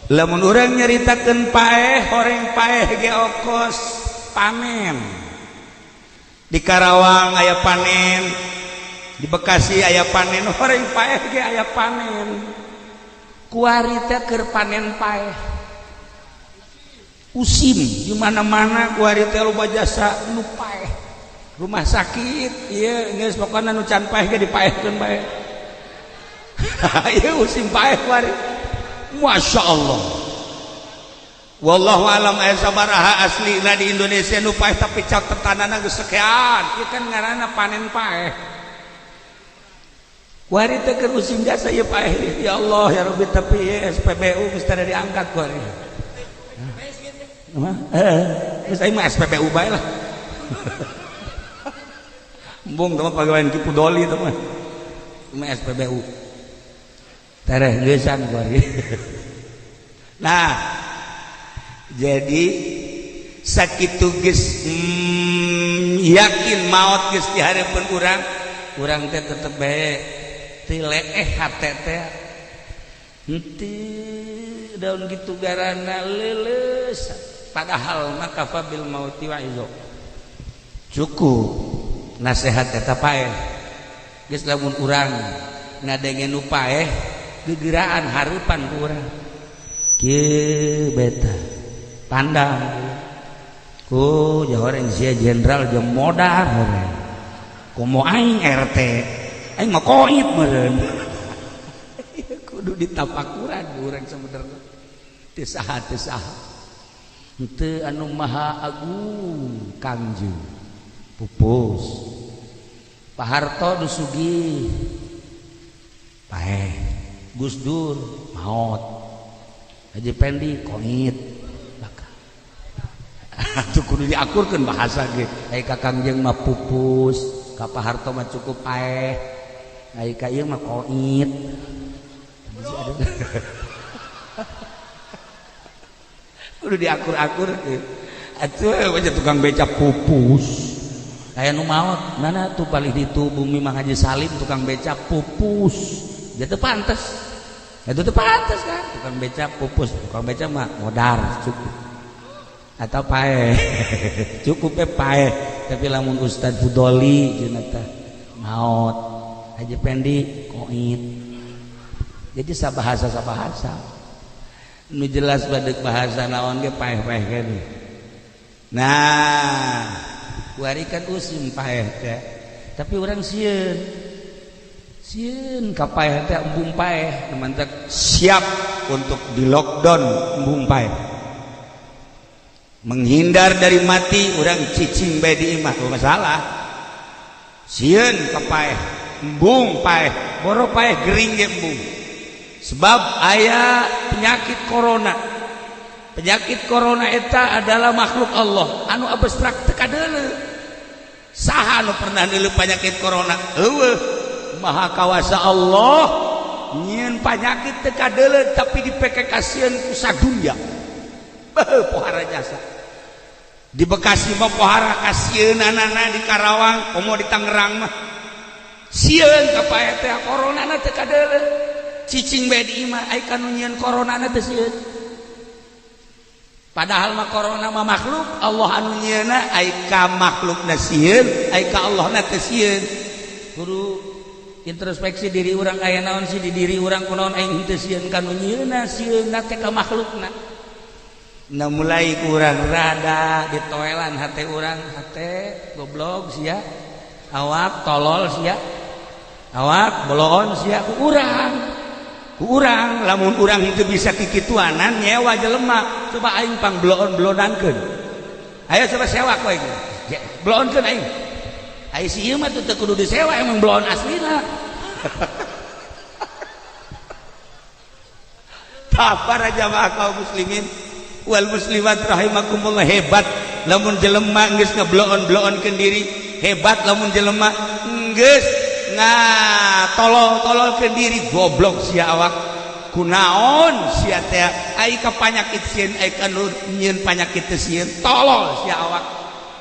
Lamun urang nyaritakeun paeh, horeng paeh ge okos panen. Di Karawang aya panen, di Bekasi aya panen, horeng paeh ge aya panen. Kuari teh keur panen paeh. Usim di mana-mana kuari teh loba jasa nu paeh. Rumah sakit ieu geus pokona nu can paeh ge dipaehkeun bae. Ieu usim paeh kuari. Masya Allah. Wallahu alam aya sabaraha aslina di Indonesia nu paeh, tapi catetanana geus sekian. Ieu kan ngaranna panen paeh. Kuari teh keur musim jasa ieu paeh. Ya Allah ya Rabbi, tapi ieu SPBU geus tara diangkat kuari. Heeh, geus aing mah SPBU bae lah. Embung teh mah pagawean Ki Pudoli teh mah. Mah SPBU. Tereh geusan kuari. Nah, jadi sakitu geus yakin maot geus di hareupeun urang, urang teh tetep bae teu leeh hate teh. Henteu daun kitu garana leuleus, padahal mah kafa bil mauti wa'izo. Cukup nasihat eta paeh. Geus lamun urang ngadenge nu paeh gegeraan hareupan ku urang. Kieu beta pandang ku jahoreng sia jenderal jeung modar horeng. Komo aing RT, aing mah koit meureun. Kudu ditapakuran urang sebenarnya. Teu saha teu saha. Henteu anu maha agung Kangjeng. Pupus. Pak Harto nu sugih. Paeh. Gus Dur maot. Haji Pendi koit. Bakal. Atuh kudu diakurkeun bahasa ge. Ai ka Kangjeng mah pupus, ka Pak Harto mah cukup paeh. Ai ka ieu mah koit. Kudu diakur-akur atuh aja tukang becak pupus. Aya nu maot, mana tuh palih ditu bumi Mang Haji Salim tukang becak pupus. Dia teu pantes. Itu teu pantes kan tukang becak pupus, tukang becak mah modar cukup. Atau paeh. Cukup paeh. Tapi lamun Ustad Fudoli cenah teh maot. Haji Pendi koit. Jadi sabahasa-sabahasa. Nu jelas badek bahasa naon ge paeh-paeh keneh. Nah, kuari kan usim paeh teh. Tapi urang sieun. Sieun ka paeh teh embung paeh, mantak siap untuk di lockdown embung paeh. Menghindar dari mati urang cicing bae di imah, teu masalah. Sieun ka paeh, embung paeh, boro paeh gering ge embung. Sebab aya penyakit corona. Penyakit corona eta adalah makhluk Allah anu abstrak teu kadeuleu. Saha anu pernah deuleu penyakit corona? Eueuh. Maha kawasa Allah nyieun penyakit teu kadeuleu tapi dipeke kasieun ku sadunya. Beuh pohara jasa. Di Bekasi mah pohara kasieunanana, di Karawang komo di Tangerang mah. Sieun ka paeh teh corona na teu kadeuleu. Cicing bae di imah ai kanu nyieun corona na teu sieun. Padahal mah corona mah makhluk Allah anu nyieunna, ai ka makhlukna sieun, ai ka Allahna teu sieun. Kudu introspeksi diri urang, aya naon sih di diri urang kunaon aing teu sieun ka nu nyieunna, sieunna teh ka makhlukna. Nah mulai kurang rada ditoelan hate urang, hate goblok sia, awak tolol sia, awak boloon sia ku urang. Ku urang lamun urang itu bisa kikituanan nyewa jelema, coba aing pang bloon-bloonankeun. Ayo coba sewa ku aing. Bloonkeun aing. Ai si ieu mah teu kudu disewa, emang bloon aslina. Tah para jamaah kaum muslimin wal muslimat rahimakumullah, hebat lamun jelema geus ngebloon-bloonkeun diri, hebat lamun jelema geus nah tolol-tololkeun diri, goblok sia awak kunaon sia teh ai ka panyakit sieun, ai ka nu nyieun panyakit teh sieun, tolol sia awak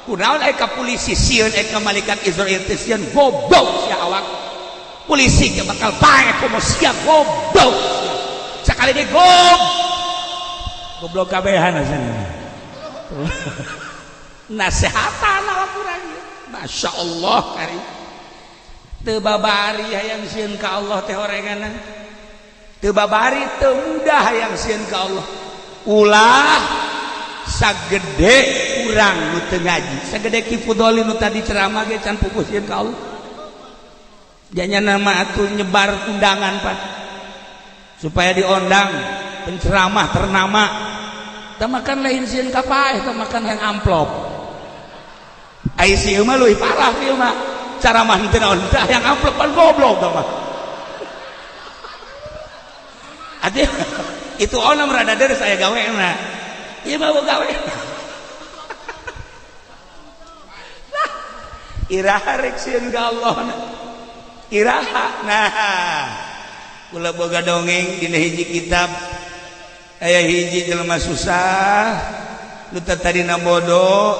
kunaon ai ka polisi sieun, ai ka malaikat Israil teh sieun, goblok sia awak polisi ge bakal paeh komo sia goblok sia sakali ge goblok. Goblok kabehan asana. Nasehatan awak urang ieu. Masya Allah kari. Teu babari hayang sieun ka Allah teh horenganna. Teu babari teu mudah hayang sieun ka Allah. Ulah sagede urang nu teu ngaji, sagede Ki Fudoli nu tadi ceramah ge can puguh sieun ka Allah. Janya nama atuh nyebar undangan Pak supaya diondang penceramah ternama. Teu makan lain sieun ka paeh, teu makan yang amplop. Ai si mah leuwih parah ieu mah. Ceramah teu naon tah yang amplop pan goblok tah mah. Atuh itu onam rada deres aya gawena. Ieu mah gawe. Nah, iraha rek sieun ka Allah. Iraha. Nah, kula boga dongeng dina hiji kitab aya hiji jelema susah nu tadina bodoh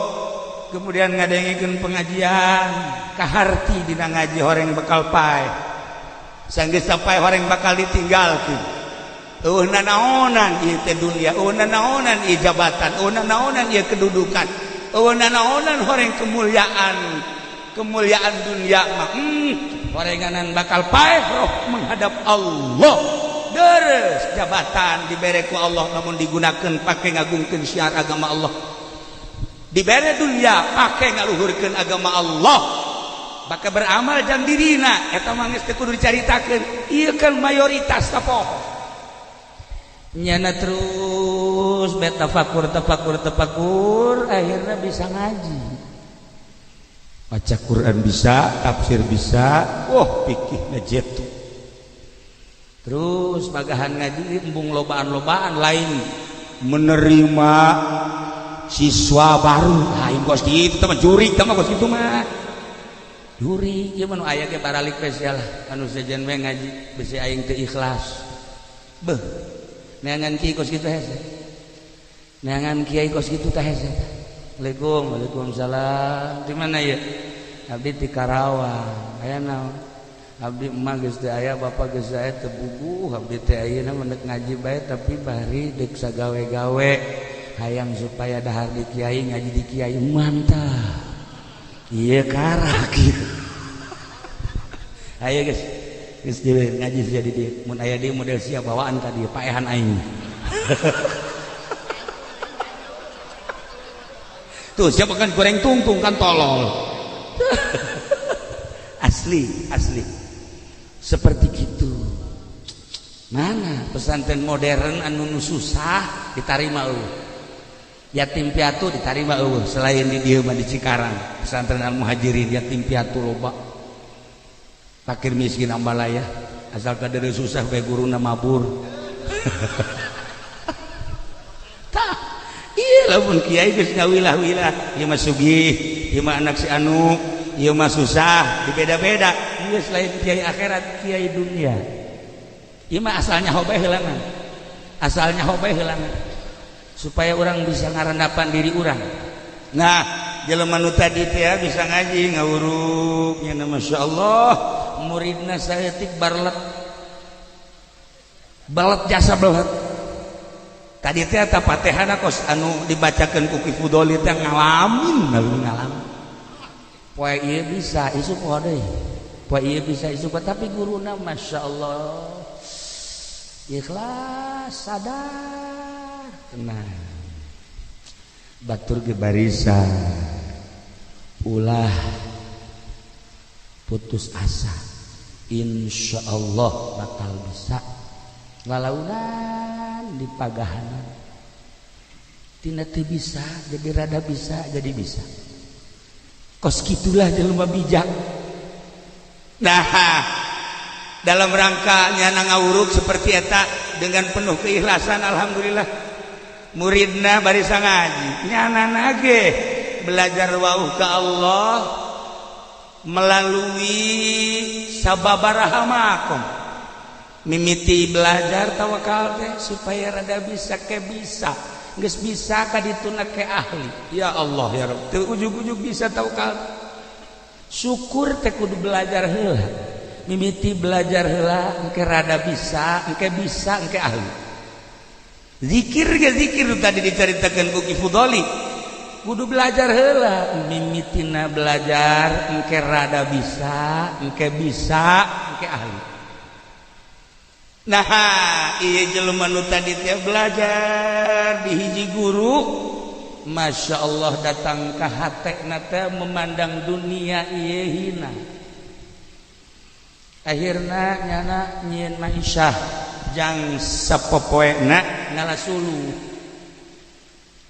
kemudian ngadengikeun pengajian kaharti dina ngaji horeng bakal paeh sanggeus paeh horeng bakal ditinggalkeun eueuh nanaonan ieu teh dunia, eueuh nanaonan ieu jabatan, eueuh nanaonan ieu kedudukan, eueuh nanaonan horeng kemuliaan, kemuliaan dunia mah horenganan bakal paeh roh menghadap Allah. Deres jabatan dibere ku Allah namun digunakan pakai ngagungkeun syiar agama Allah, dibere dunia pakai ngaluhurkeun agama Allah, bakal beramal jang dirina eta mah geus teu kudu dicaritakeun. Ieu kan mayoritas tapoho nyana terus bet tafakur tafakur tafakur akhirnya bisa ngaji, baca Quran bisa, tafsir bisa, wah pikihna jetu. Terus pagahan ngaji embung lobaan-lobaan lain menerima siswa baru lain kos kitu teh mah jurig teh mah kos kitu mah jurig ieu mah nu aya ge baralik spesial anu sejen we ngaji bisi aing teu ikhlas. Beuh neangan kiai kos kitu hese, neangan kiai kos kitu teh hese. Assalamualaikum. Waalaikumsalam. Di mana ya? Abdi di Karawang. Aya naon? Abdi emak geus teu aya, bapak geus aya teu buguh, abdi teh ayeuna mah ngaji bae tapi bari deuk sagawe-gawe hayang supaya dahar di kiai, ngaji di kiai. Mantap. Ieu karak ieu. Ayo geus. Geus ngaji sia di dieu. Mun aya di model sia bawaan ka dieu paehan aing. Tuh siapa kan goreng tungtung kan tolol. Asli, asli. Seperti gitu. Mana pesantren modern anu nu susah ditarima eueuh. Yatim piatu ditarima eueuh selain di dieu mah di Cikarang. Pesantren Al Muhajirin yatim piatu loba. Fakir miskin ambalaya asal kadeureun susah bae guruna mabur. Lamun kiai geus ngawilah-wilah, ieu mah sugih, ieu mah anak si anu, ieu mah susah, dibeda-beda. Geus lain kiai akhirat, kiai dunia. Ieu mah asalnya hobe heulangan. Asalnya hobe heulangan. Supaya orang bisa ngarandapan diri urang. Nah, jelema nu tadi teh bisa ngaji ngawuruk nya masyaallah, muridna saeutik barlet. Belet jasa belet. Tadi teh eta fatihana kos anu dibacakeun ku Ki Fudoli teh ngalamin ngalamin. Poe ieu bisa isuk poe deui. Poe ieu bisa isuk tapi guruna masyaallah ikhlas sadar tenang. Batur ge barisan ulah putus asa. Insyaallah bakal bisa. Lalaunan di pagahanan tina teu bisa jadi rada bisa jadi bisa. Kos kitulah jelema bijak. Nah, dalam rangka nyana ngawuruk seperti eta dengan penuh keikhlasan alhamdulillah muridna barisa ngaji nyana ge belajar wauh ka Allah melalui sababaraha makom. Mimiti belajar tawakal teh supaya rada bisa ke bisa geus bisa ka dituna ke ahli. Ya Allah ya Rabb teu ujug-ujug bisa tawakal. Syukur teh kudu belajar heula, mimiti belajar heula engke rada bisa, engke bisa, engke ahli. Zikir ge zikir tadi diceritakan ku Ki Fudoli, kudu belajar heula, mimitina belajar engke rada bisa, engke bisa, engke ahli. Nah, iya jelema nu tadi teh belajar di hiji guru, Masya Allah, datang ke hatena teh memandang dunia ieu hina. Akhirna nyana nyieun maisyah jang sapopoena ngala suluh,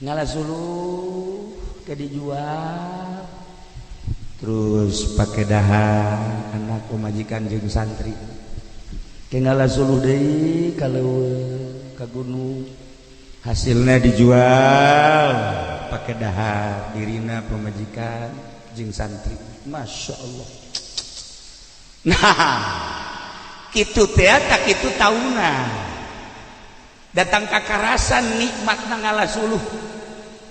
ngala suluh ke dijual, terus pakai dahar anak, pemajikan jeung santri. Ke ngala suluh deui kalau ke gunung, hasilnya dijual, pakai dahar dirina, pemajikan jeung santri. Masya Allah. Nah, kitu teh tak kitu tauna datang ka karasan nikmat ngala suluh,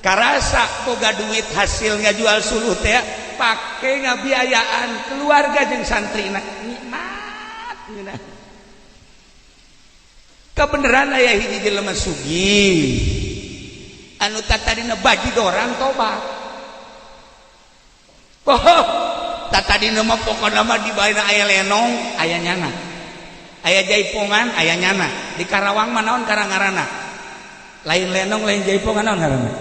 karasa boga duit hasil ngajual suluh teh pake ngabiayaan keluarga jeung santri, nikmat. Nah, kebenaran aya hiji jelema sugih anu tatadina bajidoran tobat. Oh, tatadina mah pokona mah di baina aya lenong aya nyana, aya jaipongan aya nyana. Di Karawang mah naon karang-ngaranna? Lain lenong, lain jaipongan, naon ngaranna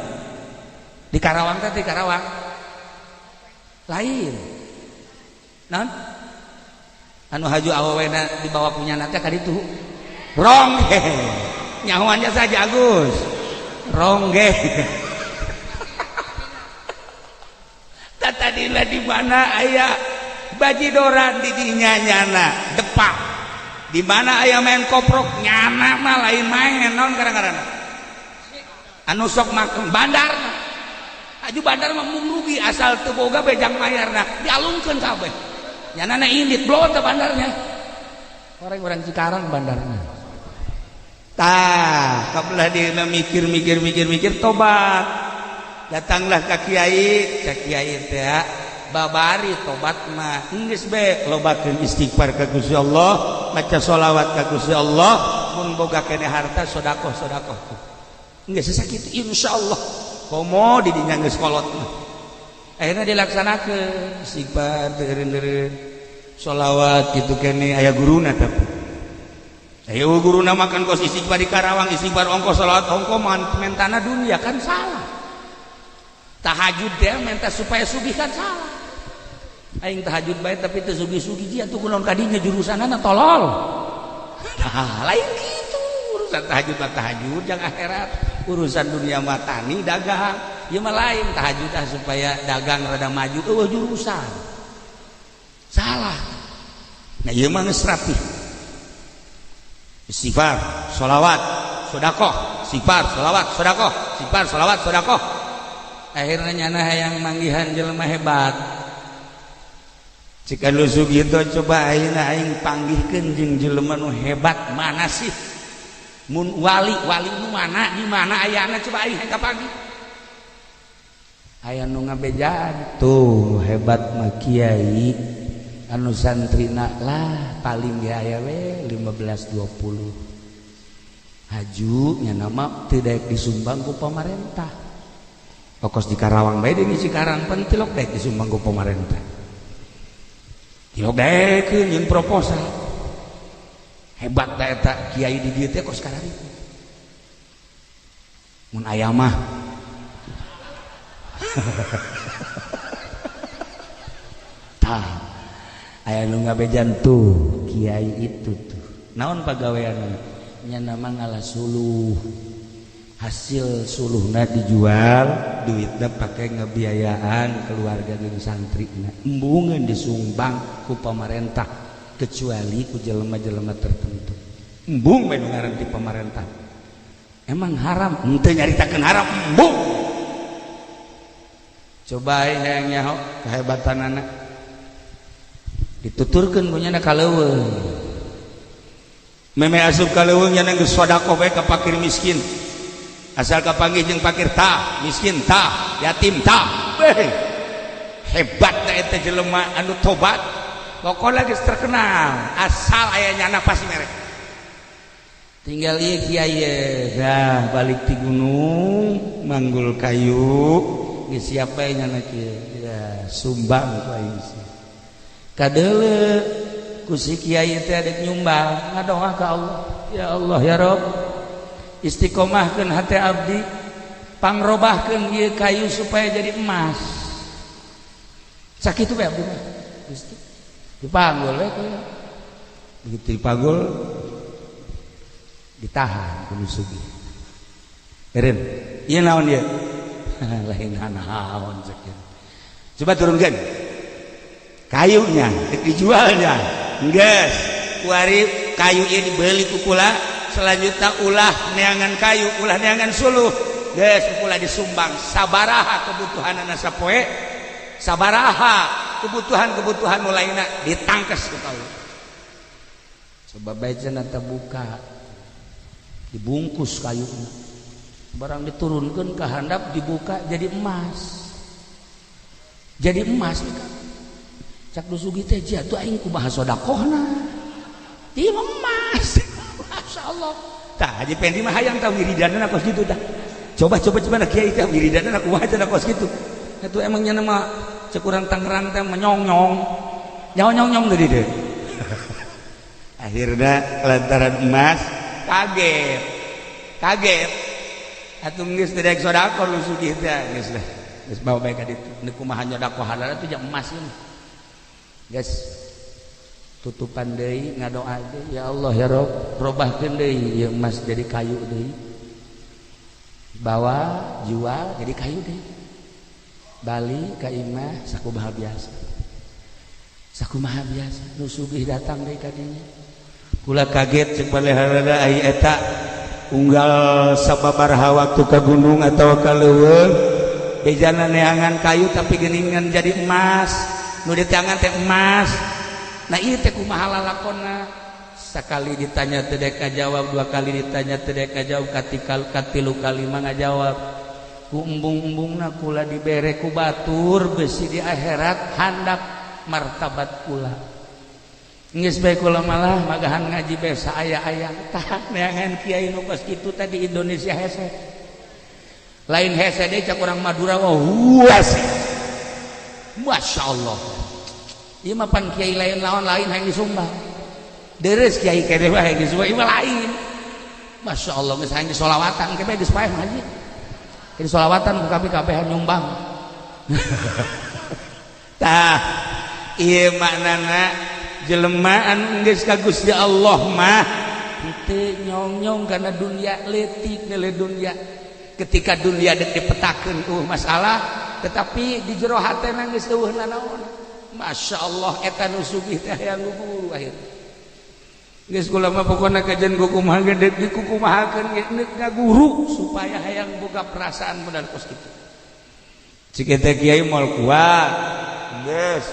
di Karawang teh? Di Karawang lain naon anu haju awewena dibawa punya teh ka ditu? Rongge. Nyahoannya saja Agus, rongge. Tadila di mana aya bajidoran di dinya nyana depak, di mana aya main koprok nyana mah lain main. Naon kadang-kadang anu sok makan bandar, aju bandar mah mung rugi asal teu boga bejang mayarna dialungkeun kabeh. Nyana na indit blow teh bandarnya, orang-orang Cikarang bandarnya. Tah, kabelah dia mikir mikir mikir mikir, tobat. Datanglah ke kiai, cek kiai teh, babari tobat mah geus be lobakeun istighfar ka Gusti Allah, maca sholawat ka Gusti Allah, mun boga keneh harta sedekah, sedekah geus sakitu, insyaallah komo di dinya geus kolot mah. Akhirnya dilaksanakeun istighfar, deureun-deureun sholawat gitu keneh. Aya guruna, tapi ayo guruna makan kos istighfar di Karawang, istighfar ongko, sholawat ongko, mentana dunia kan salah. Tahajud dia minta supaya sugih kan salah. Aing tahajud baik tapi teu sugih-sugih dia tuh kunaon kadinya jurusanana tolol. Nah, lain gitu. Urusan tahajud mah tahajud jang akhirat, urusan dunia mah tani dagang. Ieu mah lain tahajud ah supaya dagang rada maju, eueuh jurusan. Salah. Nah, ieu mah geus rapih. Istighfar, sholawat, sedekah, istighfar, sholawat, sedekah, istighfar, sholawat, sedekah. Akhirnya nyana hayang manggihan jelema hebat. Jika lu Sugito coba ayeuna aing panggihkeun jeung jelema nu hebat mana sih? Mun wali, wali nu mana, di mana ayana, coba aing hayang kapanggih. Aya nu ngabejaan tuh hebat mah kiai anu santrina lah paling ge aya we 15 20, haju nya nama teu daek disumbang ku pamarentah. Okos di Karawang bae, di Cikarang pan tilok daek disumbang ku pamarentah, tilok daekeun nyeun proposal. Hebat da eta kiai di dieu teh kos kararitu mun aya mah. Tah, aya nu ngabejan tuh kiai itu tuh naon pagaweanna? Nya nama ngalah suluh, hasil suluhna dijual, duitna pakai ngebiayaan keluarga jeung santrina, embungeun disumbang ku pamarentah kecuali ku jelema-jelema tertentu. Embung bae nu ngaran di pamarentah. Emang haram? Henteu nyaritakeun haram, embung. Coba hayang nyaho kehebatanana, dituturkeun ku nyana ka leuweung. Meme asup ka leuweung, nyana geus sedekah bae ka fakir miskin. Asal kapanggih jeung fakir tah, miskin tah, yatim tah. Beh, hebat da eta jelema anu tobat. Pokona geus terkenal, asal aya nyana pasti merek. Tinggal ieu kiai dah balik ti gunung manggul kayu geus siap bae nyana kieu ya sumbang ku aing sih. Kadeuleu ku si kiai teh dek nyumbang ngadoa ka Allah, ya Allah ya Rob, istiqomahkeun hate abdi, pangrobahkeun ieu kayu supaya jadi emas. Sakitu bae abdi mah. Gusti dipanggul we kuy. Begitu dipanggul ditahan ku nu sugih. Eureun, ieu naon ieu? Lain naon cek. Coba turunkeun. Kayunya dek dijualnya. Geus, kuari kayu ieu dibeli ku kula, selanjutnya ulah neangan kayu, ulah neangan suluh. Geus ku kula disumbang sabaraha kebutuhanana sapoe, sabaraha kebutuhan-kebutuhan mulaina ditangkes ku kaula. Coba bae cenah buka, dibungkus kayunya, barang diturunkan ke handap dibuka jadi emas, jadi emas. Cak nu sugih teh jatuh aing kumaha sodakohna ieu mah emas. Masya Allah. Tah Haji Pendi mah hayang tah wiridanna kos kitu tah. Coba coba coba na kiai teh wiridanna kumaha cenah kos kitu. Itu emangnya nama cek urang Tangerang teh menyong-nyong. Nyong-nyong tadi deh. Akhirnya lantaran emas kaget. Kaget. Atuh geus teu daek sedekah nu sugih teh geus lah. Geus bawa bae ka ditu. Neuk kumaha nyodakohanana tuh jam emas ini. Geus tutupan deui ngadoa deui, ya Allah ya Rob, robahkeun deui ieu emas jadi kayu deui. Bawa jual jadi kayu deui. Balik ka imah sakumaha biasa. Sakumaha biasa nu sugih datang deui ka dinya. Kula kaget cek paleharana ai eta unggal sababaraha waktu ka gunung atau ka leuweung bejana neangan kayu tapi geuningan jadi emas, nu diteangan teh emas. Nah ieu teh kumaha lalakonna? Sakali ditanya teu dek ngajawab, dua kali ditanya teu dek ngajawab, katikal katilu kali mah ngajawab. Ku embung-embungna kula dibere ku batur besi di akhirat handap martabat kula. Geus bae kula malah magahan ngaji bae saaya-aya. Tah neangan kiai nu kos kitu tadi Indonesia hese. Lain hese deui cak urang Madura wah huas. Masya Allah. Ieu mah pan kiai lain lawan lain hayang disumbang. Deres kiai kene mah hayang disumbang, ieu mah lain. Masya Allah geus hayang disolawatan ke bae geus paeh ngaji. Jadi solawatan ku kabeh kabehan nyumbang. Tah ieu maknana jelema anu geus ka Gusti Allah mah henteu nyong-nyong karena dunia leutik nilai dunia. Ketika dunia dek dipetakeun masalah, tetapi di jero hatena geus eueuh nanaon. Masya Allah eta nu sugih teh hayang guru akhir. Geus kula mah pokona kajian kukumaha ge deuk dikukumahakeun ge neuk ngaguru supaya hayang boga perasaan modal kos kitu. Cik eta kiai moal kuat. Geus.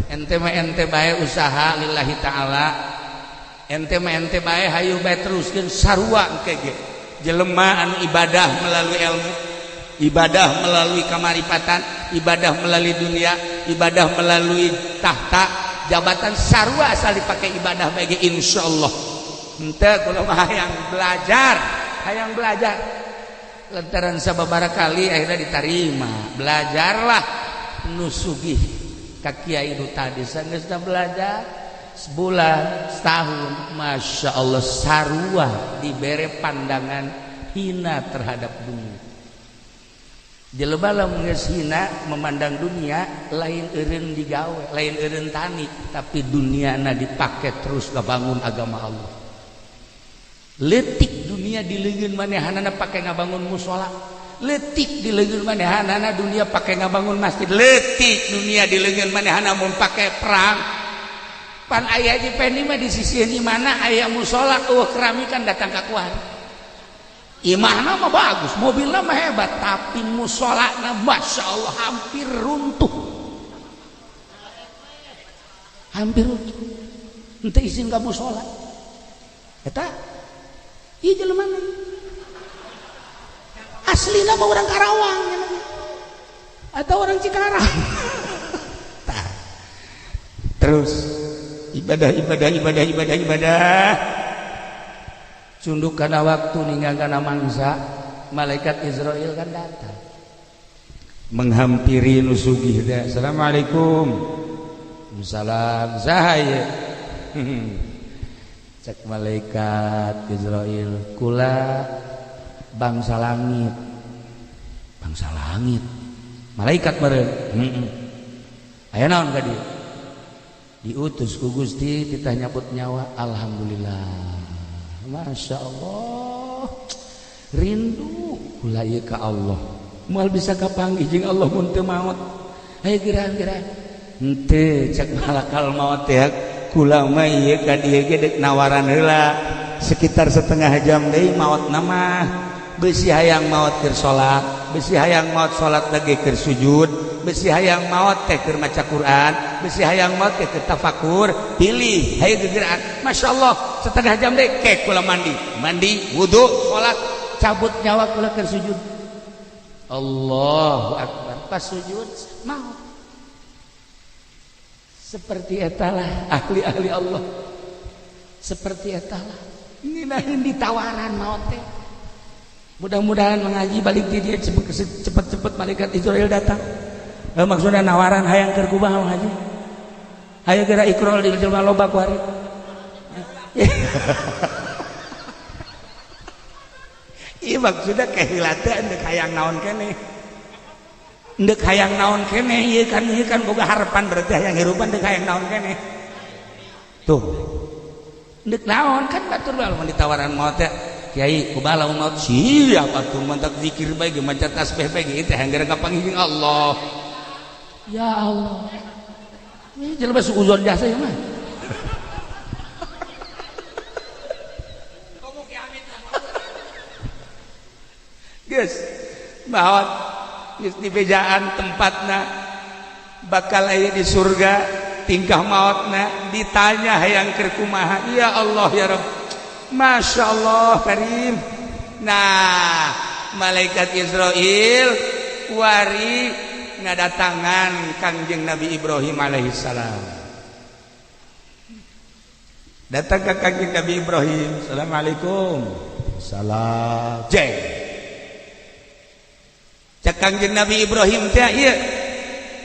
Ente mah ente bae usaha lillahi ta'ala. Ente mah ente bae hayu bae teruskeun sarua engke ge. Jelema anu ibadah melalui ilmu, ibadah melalui kamaripatan, ibadah melalui dunia, ibadah melalui tahta, jabatan sarua asal dipakai ibadah bae ge insyaallah. Henteu kula mah hayang belajar, hayang belajar. Lantaran sababaraha kali akhirnya diterima. Belajarlah nu sugih ka kiai nu tadi sanggeusna belajar sebulan, setahun, masya Allah sarua dibere pandangan hina terhadap dunia. Jelema lamun geus hina memandang dunia lain eureun digawe, lain eureun tani, tapi duniana dipake terus ngabangun agama Allah. Leutik dunia di leungeun manehanana pake ngabangun musola, leutik di leungeun manehanana dunia pake ngabangun masjid, leutik dunia di leungeun manehana mun pake perang. Pan aya Haji Pendi mah di sisi ini mana aya musola eueuh keramikan datang ka kuari. Imahna mah bagus, mobilna mah hebat, tapi musolana masya Allah hampir runtuh. Hampir runtuh. Henteu izin ka musola. Eta ieu jelema aslina mah orang Karawang atau orang Cikarang. Tah. Terus ibadah ibadah ibadah ibadah ibadah. Cunduk kana waktu ninggal kana mangsa, malaikat Israel kan datang menghampiri nu sugih teh. Assalamualaikum. Salam sahaya. Cek malaikat Israel, kula bangsa langit. Bangsa langit. Malaikat meureun. Heeh. Aya naon ka dieu? Diutus ku Gusti titah nyabut nyawa. Alhamdulillah. Masya Allah. Rindu kula ieu ka Allah. Moal bisa kapanggih jeung Allah mun teu maot. Ayo geura-geura. Henteu cek malakal maot teh kula mah ieu ka dieu ge deuk nawaran heula. Sekitar setengah jam deui maot mah. Besi hayang maot keur salat, besi hayang maot salat lagi keur sujud, besi hayang maot teh keur maca Quran, besi hayang maot teh keur tafakur, pilih hayu gegeraan. Masya Allah, setengah jam deui kek kula mandi, mandi, wudu, salat, cabut nyawa kula keur sujud. Allahu akbar, pas sujud maut. Seperti etalah ahli-ahli Allah. Seperti etalah ngeunaheun ditawaran maut teh. Mudah-mudahan mengaji balik di dia cepet-cepet malaikat Israel datang. Maksudnya nawaran hayang keur kumaha mengaji. Hayo geura ikrol di jelema loba ku hari. Ieu maksudna keheula teh endek hayang naon keneh. Endek hayang naon keneh ieu kan boga harapan berarti hayang hirupan endek hayang naon keneh. Tuh. Endek naon kan batur bae lamun ditawaran maot teh. Kiai kumaha lamun maot siap atuh mantak zikir bae ge maca tasbih bae ge teh hayang kapanggih jeung Allah. Ya Allah. Ini jelema suuzon jasa ieu mah. Geus maot geus dibejaan tempatna bakal aya di surga tingkah maotna ditanya hayang keur kumaha ya Allah ya Rabb. Masya Allah karim. Nah malaikat Israel wari ngadatangan Kangjeng Nabi Ibrahim alaihissalam. Datang ke Kangjeng Nabi Ibrahim, assalamualaikum. Salam. Jeng. Cek Kangjeng Nabi Ibrahim teh ieu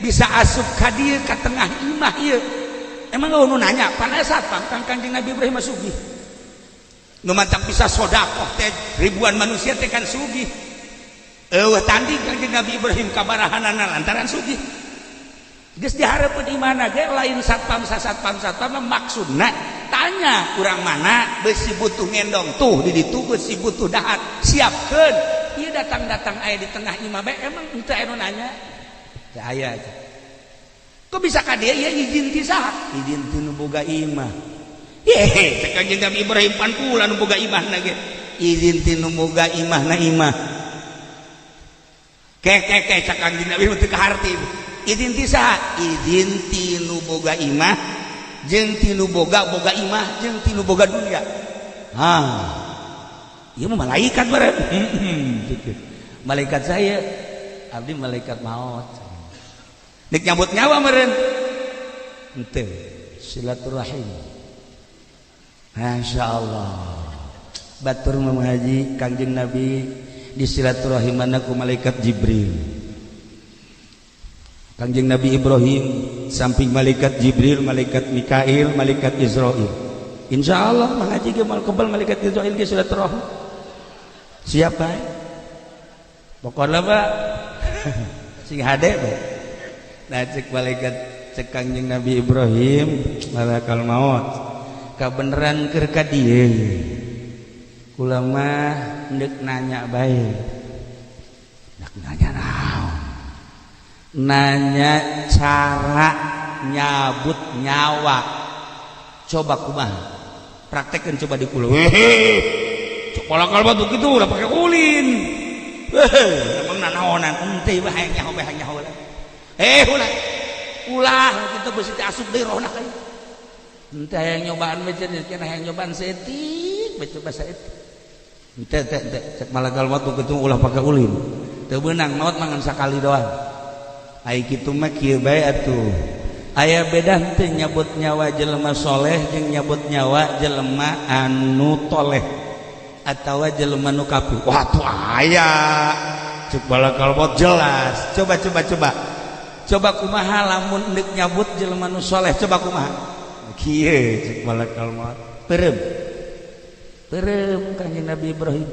bisa asup ka dieu ka tengah imah ieu. Emang nu nanya, pan satpam kan Kangjeng Nabi Ibrahim sugih. Nu mantak bisa sedekah teh ribuan manusia teh kan sugih. Eueuh tanding Kangjeng Nabi Ibrahim kabarahanana lantaran sugih. Geus dihareupeun di mana ge lain satpam satpam satpam maksudna tanya urang mana besi butuh ngendong tuh di ditu besi butuh dahat siapkeun. Ieu datang-datang aya di tengah imah bae emang henteu aya nu nanya. Teu aya. Kok bisa ka dieu ieu izin ti saha? Izin ti nu boga imah. Yehe, cek Kangjeng Nabi Ibrahim pan kula nu boga imahna ge. Izin ti nu boga imahna imah. Ke ke ke cek Kangjeng Nabi teu kaharti. Izin ti saha? Izin ti nu boga imah jeung ti nu boga boga imah jeung ti nu boga dunia. Hah. Ieu mah malaikat bareng. Malaikat saya, abdi malaikat maut. Nek nyambut nyawa meureun. Henteu, silaturahim. Masya Allah. Batur mengaji Kangjeng Nabi di silaturahimana ku malaikat Jibril. Kangjeng Nabi Ibrahim samping malaikat Jibril, malaikat Mikail, malaikat Israil. Insya Allah mengaji ge mal kebal malaikat Israil ge silaturahim. Siap bae. Pokona mah sing hade bae. Nah cek malaikat cek Kangjeng Nabi Ibrahim malakal maut. Kabeneran keur ka dieu. Kula mah endek nanya bae. Endek nanya naon? Nanya cara nyabut nyawa. Coba kumaha? Praktekkeun coba di kula. Hehe. Malakal maut kitu udah pake ulin. Hehe, emang nanaonan henteu bae hayang nyaho bae hayang nyaho lah. Ulah. Ulah kitu beusi teh asup deui rohna ka ieu. Henteu hayang nyobaan we cenah hayang nyobaan saeutik bae coba saeutik. Henteu teh teh cek malakal maut kitu ulah pake ulin. Teu beunang maut mah ngan sakali doang. Ai kitu mah kieu bae atuh. Aya beda henteu nyabut nyawa jelema soleh jeung nyabut nyawa jelema anu toleh. Atawa jelema nu kafir? Wah, tuh aya cek malakal maut jelas. Coba, coba, coba, coba, kumaha lamun deuk nyabut jelema nu soleh? Coba kumaha? Kieu cek malakal maut. Peureum, peureum Kanjeng Nabi Ibrahim.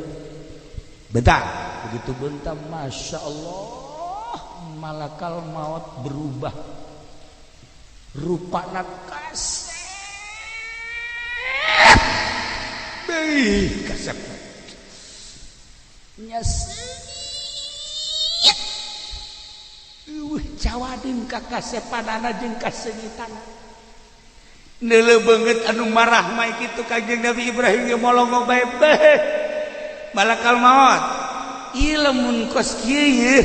Bentar, begitu bentar, masya Allah, malakal maut berubah rupana, kasep. Beuh, kasep nya seungit. Eueuh cawadeng ka kasepanana jeung kaseungitana. Neuleuh beungeut anu marah mah kitu. Kanjeng Nabi Ibrahim ge molongo bae. Beuh, malakal maut, ieu lamun kos kieu yeuh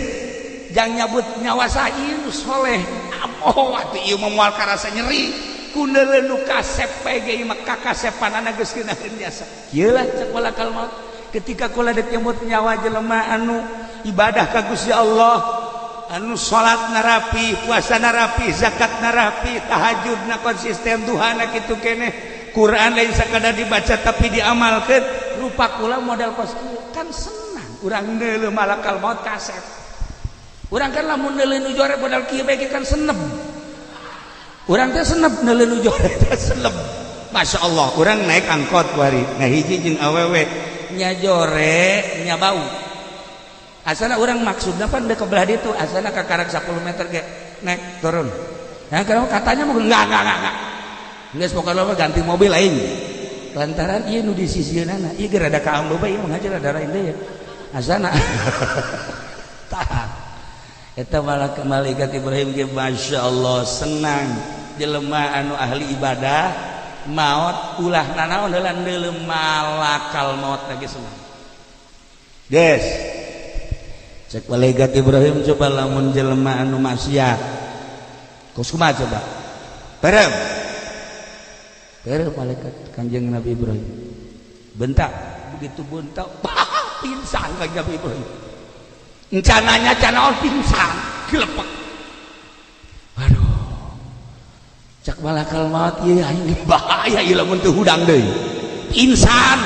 jang nyabut nyawa saha? Ieu nu soleh. Amoh atuh, ieu mah moal karasa nyeri ku neuleuh nu kasep bae ge. Ieu mah kakasepanana geus ngeunaheun jasa. Kieu lah cek malakal maut, ketika kula dek nyebut nyawa jelema anu ibadah ka Gusti Allah, anu salat narapi, puasa narapi, zakat narapi, tahajud na konsisten, duhana kitu keneh, Quran lain sakadar dibaca tapi diamalkeun, rupa kula model kos kieu, kan senang urang neuleuh malakal maut kasep. Urang kan lamun neuleuh nu jore model kieu bae kan senep. Urang teh senep neuleuh nu jore teh senep. Masya Allah, urang naik angkot kuari nah hiji jeung awewe, nya jore nya bau. Asana urang maksudna pan ke belah ditu, asana ka karak 10 meter ge naik turun. Nah, kalau katanya mau enggak, geus pokokna mah ganti mobil aing lantaran ieu nu di sisieunana ieu ge rada kaambu bae, ieu mah ngajar rada lain deui asana. Tah, eta malah malaikat Ibrahim ge masya Allah senang. Jelema anu ahli ibadah maut ulah nanaon heula, neuleuh malakal maut lagi senang. Geus cek malaikat Ibrahim, coba lamun jelema anu maksiat kos kumaha? Coba peureum. Peureum malaikat Kanjeng Nabi Ibrahim. Bentak, begitu bentak, pingsan Kanjeng Nabi Ibrahim. Encananya canaon, pingsan gelepek. Aduh, cak malakal maut, ieu aing bahaya ieu lamun teu hudang deui. Pingsan,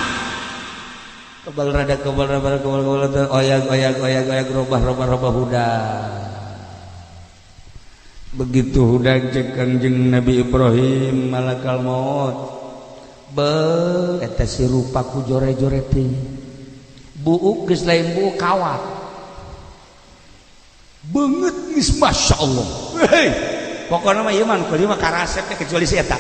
kebal rada kebal rada kebal kebal, oyag oyag oyag oyag, robah robah robah, hudang. Begitu hudang, cek Kangjeng Nabi Ibrahim, malakal maut, be eta si rupa ku jore-jore teh buuk geus lain buuk, kawat beungeut geus masya Allah. Hei, pokoknya mah ieu mah nu kelima karasep teh kecuali si eta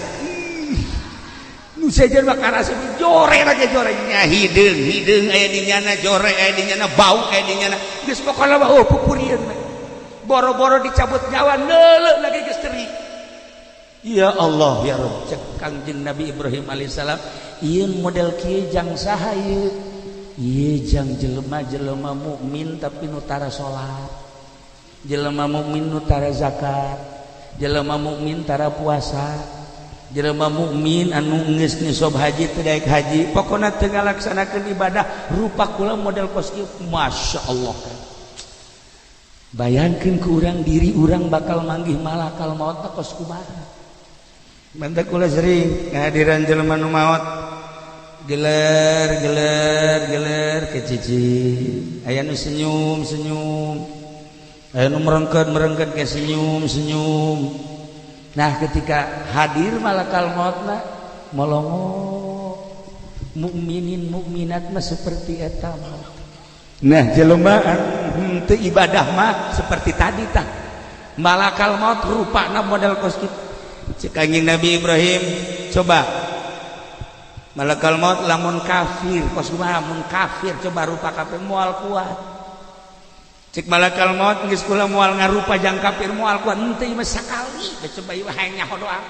nu sejen mah karasep jore lagi, jore nya hideung hideung aya di nyana, jore aya di nyana, bau aya di nyana. Geus pokokna mah oh pupurieun we. Boro-boro dicabut nyawa, neuleuh lagi geus teri. Ya Allah ya Rabb, cek Kangjeng Nabi Ibrahim alaihissalam, ieu model kieu jang saha ieu? Ieu jang jelema-jelema mukmin tapi nu tara salat, jelema mukmin nu tara zakat, jelema mukmin tara puasa, jelema mukmin anu geus nisab haji teu daek haji, pokona teu ngalaksanakeun ibadah. Rupa kula model kos kieu. Masya Allah kan, bayangkeun ku urang diri urang bakal manggih malakal maut teh kos kumaha. Mantak kula sering ngahadiran jelema nu maot, geler geler geler ke cici, aya nu senyum senyum, aya nu merengket merengket ke senyum senyum. Nah, ketika hadir malakal mautna molongo. Mukminin mukminat mah seperti eta. Nah, jelema teu ibadah mah seperti tadi tah, malakal maut rupana model kos kitu. Cek Kanjeng Nabi Ibrahim, coba malakal maut lamun kafir kos kumaha? Mun kafir, coba rupa kafir moal kuat. Cek malakal maut, geus kula moal ngarupa jang kafir, moal kuat. Henteu, mah sakali coba ieu hayang nyaho doang.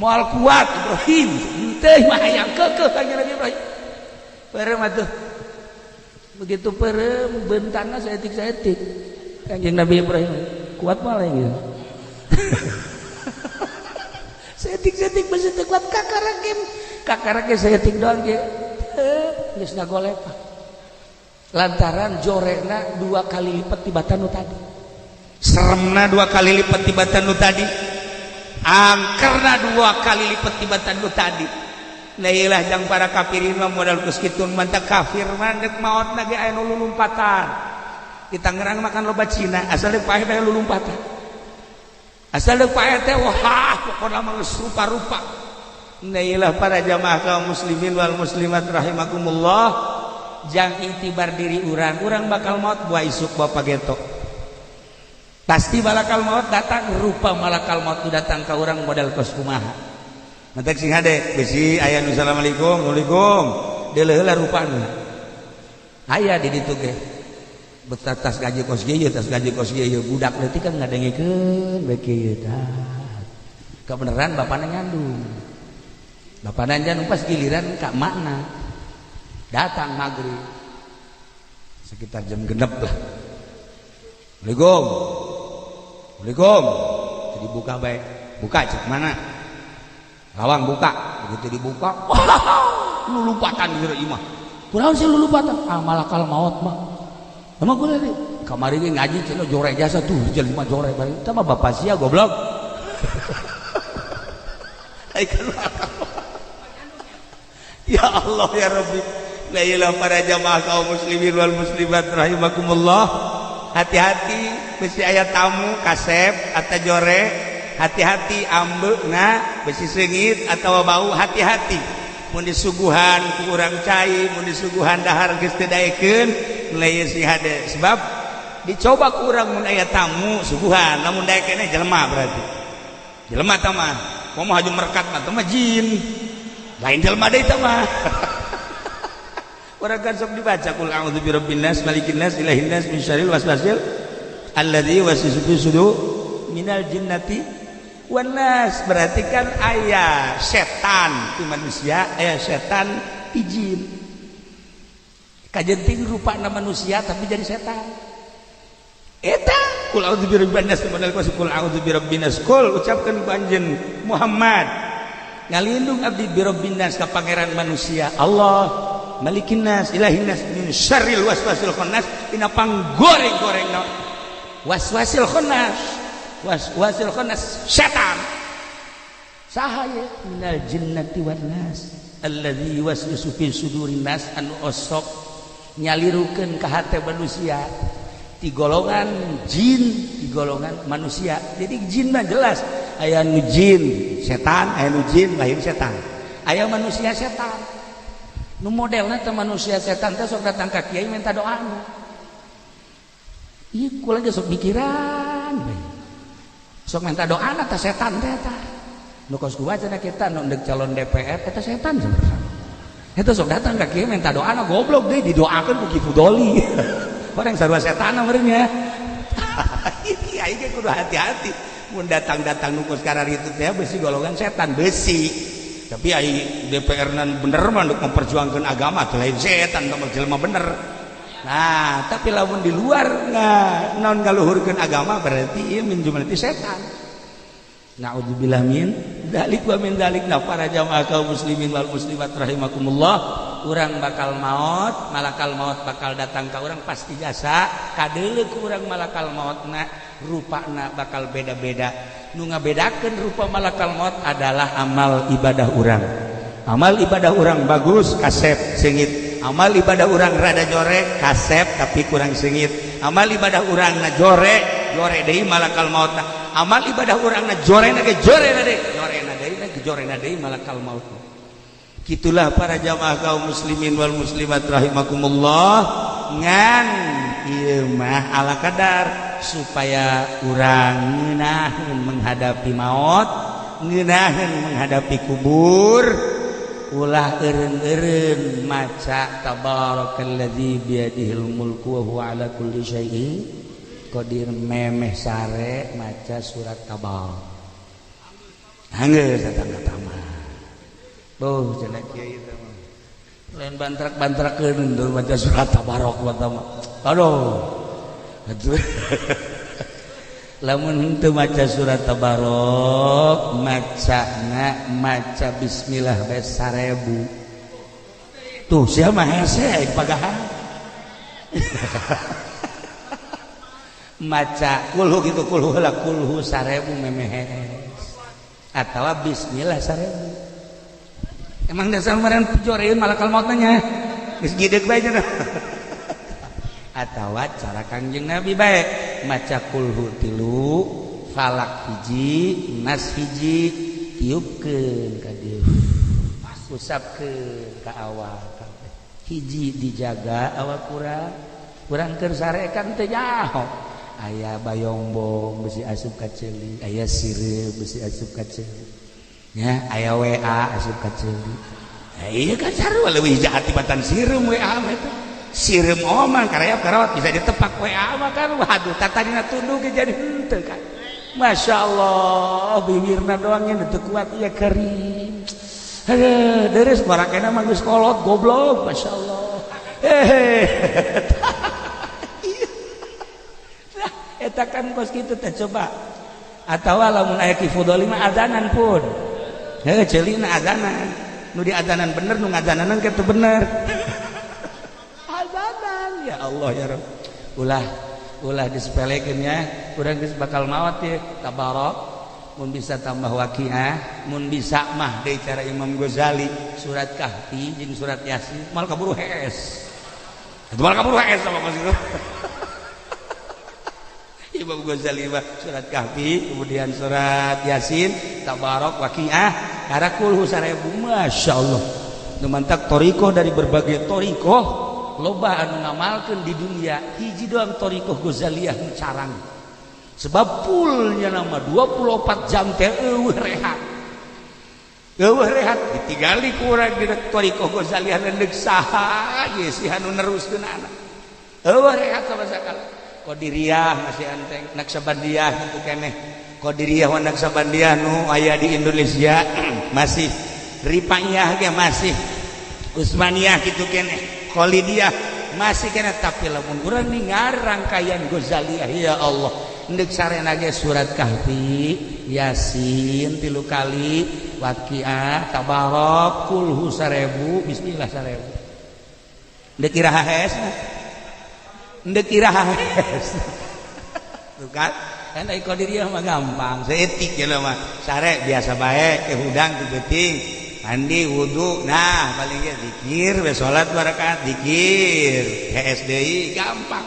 Moal kuat Ibrahim, henteu mah hayang keukeuh. Kanjeng Nabi Ibrahim peureum atuh. Begitu peureum, bentangna saeutik-saeutik. Kanjeng Nabi Ibrahim kuat malah gitu. Saeutik-saeutik besi teu kuat, kakara ge kakara ge saeutik doang ge geus ngagolepak lantaran jorena dua kali lipat tibatan nu tadi, seremna dua kali lipat tibatan nu tadi, angkerna dua kali lipat tibatan nu tadi. Nah ilah jang para kafirin mah modal geus kitu mantap kafir mah deuk maot ge aya nu lulumpatan. Di Tangerang makan loba Cina, asal deuk paeh teh lulumpatan. Asal deuk paeh teh wah pokona mah geus rupa-rupa. Nah ilah para jamaah kaum muslimin wal muslimat rahimakumullah. Jang intibar diri urang, urang bakal maot buah isuk bapak geto. Pasti malakal maut datang, rupa malakal maut datang ka urang modal kos kumaha. Mantek sing hade besi aya nu assalamualaikum, waalaikum. Deuleuh heula rupana. Aya di ditu ge. Betas tas gaji kos ieu, tas gaji kos ieu, budak leutik kan ngadengekeun bae kieu tah. Kebeneran bapana nyandung. Bapana nyandung pas giliran ka makna. Datang maghrib. Sekitar jam 6 lah. Assalamualaikum. Assalamualaikum. Jadi buka baik. Buka cek mana? Lawang buka. Begitu dibuka, wah, lulumpatan di imah. Kunaon sih lulumpatan? Ah, malakal maut mah. Emang gue tadi kamari ge ngaji cenah jore jasa tuh jelema jore bareng. Eta mah bapak sia goblok. Ai kan ya Allah ya Rabbi. La ilaha para jamaah kaum muslimin wal muslimat rahimakumullah. Hati-hati besi aya tamu kasep atau jore, hati-hati ambeuna besi seungit atau bau, hati-hati. Mun disuguhan ku urang cai, mun disuguhan dahar geus teu daekeun, mulai si hade sebab dicoba ku urang mun aya tamu suguhan, lamun daekeun jelema berarti. Jelema tah mah, komo haju merkat mah tah mah jin. Lain jelema deui tah mah. Urang kan sok dibaca qul a'udzu birabbin nas, malikin nas, ilahin nas, min syarril waswasil alladzi yuwaswisu fi sudur minal jinnati wan nas. Berarti kan aya setan di manusia, aya setan di jin. Kajenting rupana manusia tapi jadi setan. Eta qul a'udzu birabbin nas, modal qul a'udzu birabbin nas. Qul ucapkeun ku anjeun Muhammad. Ngalindung abdi birabbin nas ka pangeran manusia Allah. Malikin nas, ilahin nas, min syarril waswasil khannas, tina panggoreng-goreng na waswasil khannas, waswasil khannas setan. Saha ye minal jinnati wan nas alladzi yuwaswisu fi sudurin nas, anu osok nyalirukeun ka hate manusia ti golongan jin, ti golongan manusia. Jadi jin mah jelas aya nu jin setan, aya nu jin lain setan, aya manusia setan. Nu modelna teh manusia setan teh sok datang ka kiai minta doana. Ieu kula ge sok mikiran we. Sok minta doana teh setan teh eta. Nu kos kumaha cenah kita nu ndek calon DPR eta setan sebenarnya. Eta sok datang ka kiai minta doana, goblok deui didoakeun ku Ki Fudoli. Orang sarua setan meureun nya. Kiai ge kudu hati-hati. Mun datang-datang nu kos kararitu teh besi golongan setan besi. Tapi ai DPR nan bener mah untuk memperjuangkan agama teh lain setan teh jelema bener. Nah, tapi lamun di luar nah non ngaluhurkeun agama berarti ieu min jumlati setan. Na'udzubillah min dzalik wa min dzalik. Nah, para jamaah kaum muslimin wal muslimat rahimakumullah, urang bakal maot, malakal maut bakal datang ka urang pasti jasa, kadeuleu ku urang malakal mautna, rupana bakal beda-beda. Nu ngabedakeun rupa malakal maut adalah amal ibadah urang. Amal ibadah urang bagus, kasep seungit. Amal ibadah urang rada jore, kasep tapi kurang seungit. Amal ibadah urang na jore, jore deui malakal mautna. Amal ibadah urang na jore na ge jore na deui, jore na deui na jore na deui malakal maut. Gitulah para jamaah kaum muslimin wal muslimat rahimakumullah. Ngan ieu mah ala kadar supaya urang ngeunaheun menghadapi maut, ngeunaheun menghadapi kubur, ulah eureun-eureun maca tabarakalladzi biyadihil mulku wa huwa ala kulli syai'in qadir, memeh sare maca surat Tabarak. Anggeus datang ka taman. Boh cenah kiai teh mah. Lain bantrak-bantrakeun dulu maca surat Tabarok mah. Aduh. Aduh. Lamun henteu maca surat Tabarok, macana maca bismillah bae 1000. Tuh sia mah hese pagahan. Maca kulhu gitu, kulhu heula, kulhu 1000 memehes. Atawa bismillah 1000. Emang dasar kemarin pijoreun malakal maut nya geus gideg bae cenah. Atawa cara Kangjeng Nabi bae maca kulhu tilu, falak hiji, nas hiji, tiupkeun ka dieu, usapkeun ka awak. Hiji dijaga awak urang, urang keur sarekan teu nyaho. Aya bayongbong besi asup ka ceuli, aya sireum besi asup ka ceuli. Nya aya WA asup ka ceuli. Iya kan sarua leuwih jahat tibatan sireum WA mah eta. Sireum omah karayap karawat bisa ditepak, WA mah kan waduh tatadina tunduk ge jadi henteu kan. Masya Allah, bibirna doang nya teu kuat ieu kering. Aduh, deres barakena mah geus kolot goblok, Masya Allah. Hehe. Nah, eta kan kos kitu teh coba. Atawa lamun aya Ki Fudoli mah azanan pun. Heuh, ceulina azanan. Nu diazanan bener, nu ngazananan kitu bener. Azanan ya Allah ya Rabb. Ulah ulah disepelekeun nya, urang geus bakal maot ye, tabarok. Mun bisa tambah waqiah, mun bisa mah deui cara Imam Ghazali surat Kahfi jeung surat Yasin mal kaburu hees. Itu mal kaburu hees sama kos itu. Imam Ghazali mah surat Kahfi kemudian surat Yasin, tabarok, waqiah, karak kulhu 1000, Masya Allah. Nu mantak torikoh dari berbagai torikoh loba anu ngamalkeun di dunia, hiji doang torikoh Ghazaliyah nu carang. Sebab fullnya nama 24 jam teh eueuh rehat. Eueuh rehat ditinggali ku urang di torikoh Ghazaliyah deuk saha ye si anu neruskeun anak. Eueuh rehat sama sakali. Qadiriyah masih enteng, Naksabandiyah kitu keneh. Qadiriyah wa Naksabandiyah nu aya di Indonesia masih, Rifaiyah ge masih, Utsmaniyah kitu keneh, Khalidiyah masih keneh, tapi lamun urang ningar rangkaian Ghazaliyah ya Allah, ndek sarena ge surat Kahfi, Yasin tilu kali, Waqiah, Tabarok, kulhu 1000, bismillah 1000. Ndek iraha hees? Ndek iraha hees? Tuh kan? Kan ai Qadiriyah mah gampang, saeutik ya mah. Sare biasa bae, ke hudang ke beuting, mandi wudu, nah paling ge zikir we, salat dua rakaat zikir, hees deui gampang.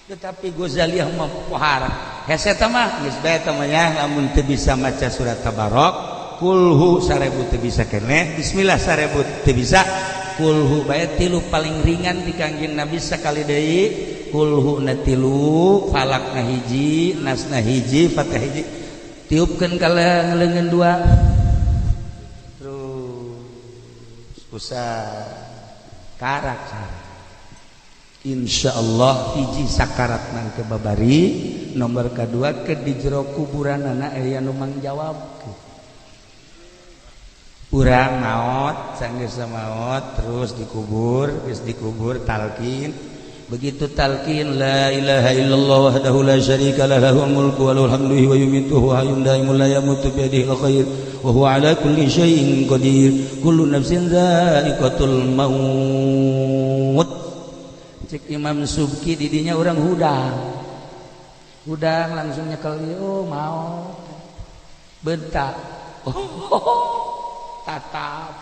Tetapi Ghazaliyah mah pohara. Hese eta mah geus bae eta mah nya, lamun teu bisa maca surat Tabarok, kulhu 1000 teu bisa keneh, bismillah 1000 teu bisa, kulhu bae tilu paling ringan di Kangjeng Nabi sakali deui, kulhu na tilu, falak na hiji, nas na hiji, fatihah hiji, tiupkeun ka leungeun dua terus usah karak sare. Insya Allah hiji sakarat nang ke babari, nomor kedua ke di jero kuburan anak aya nu mangjawab. Urang maot, sanggeus maot terus dikubur, geus dikubur talqin. Begitu talqin la ilaha illallah wahdahu la syarika lah lahul mulku wa lahul hamdu wa yumitu wa hayyun daimun la yamutu bi yadihi khair wa huwa ala kulli syai'in qadir kullu nafsin dha'iqatul maut. Cek Imam Subki didinya urang hudang. Hudang langsung nyekel, oh maot. Bentak. Oh, tatap.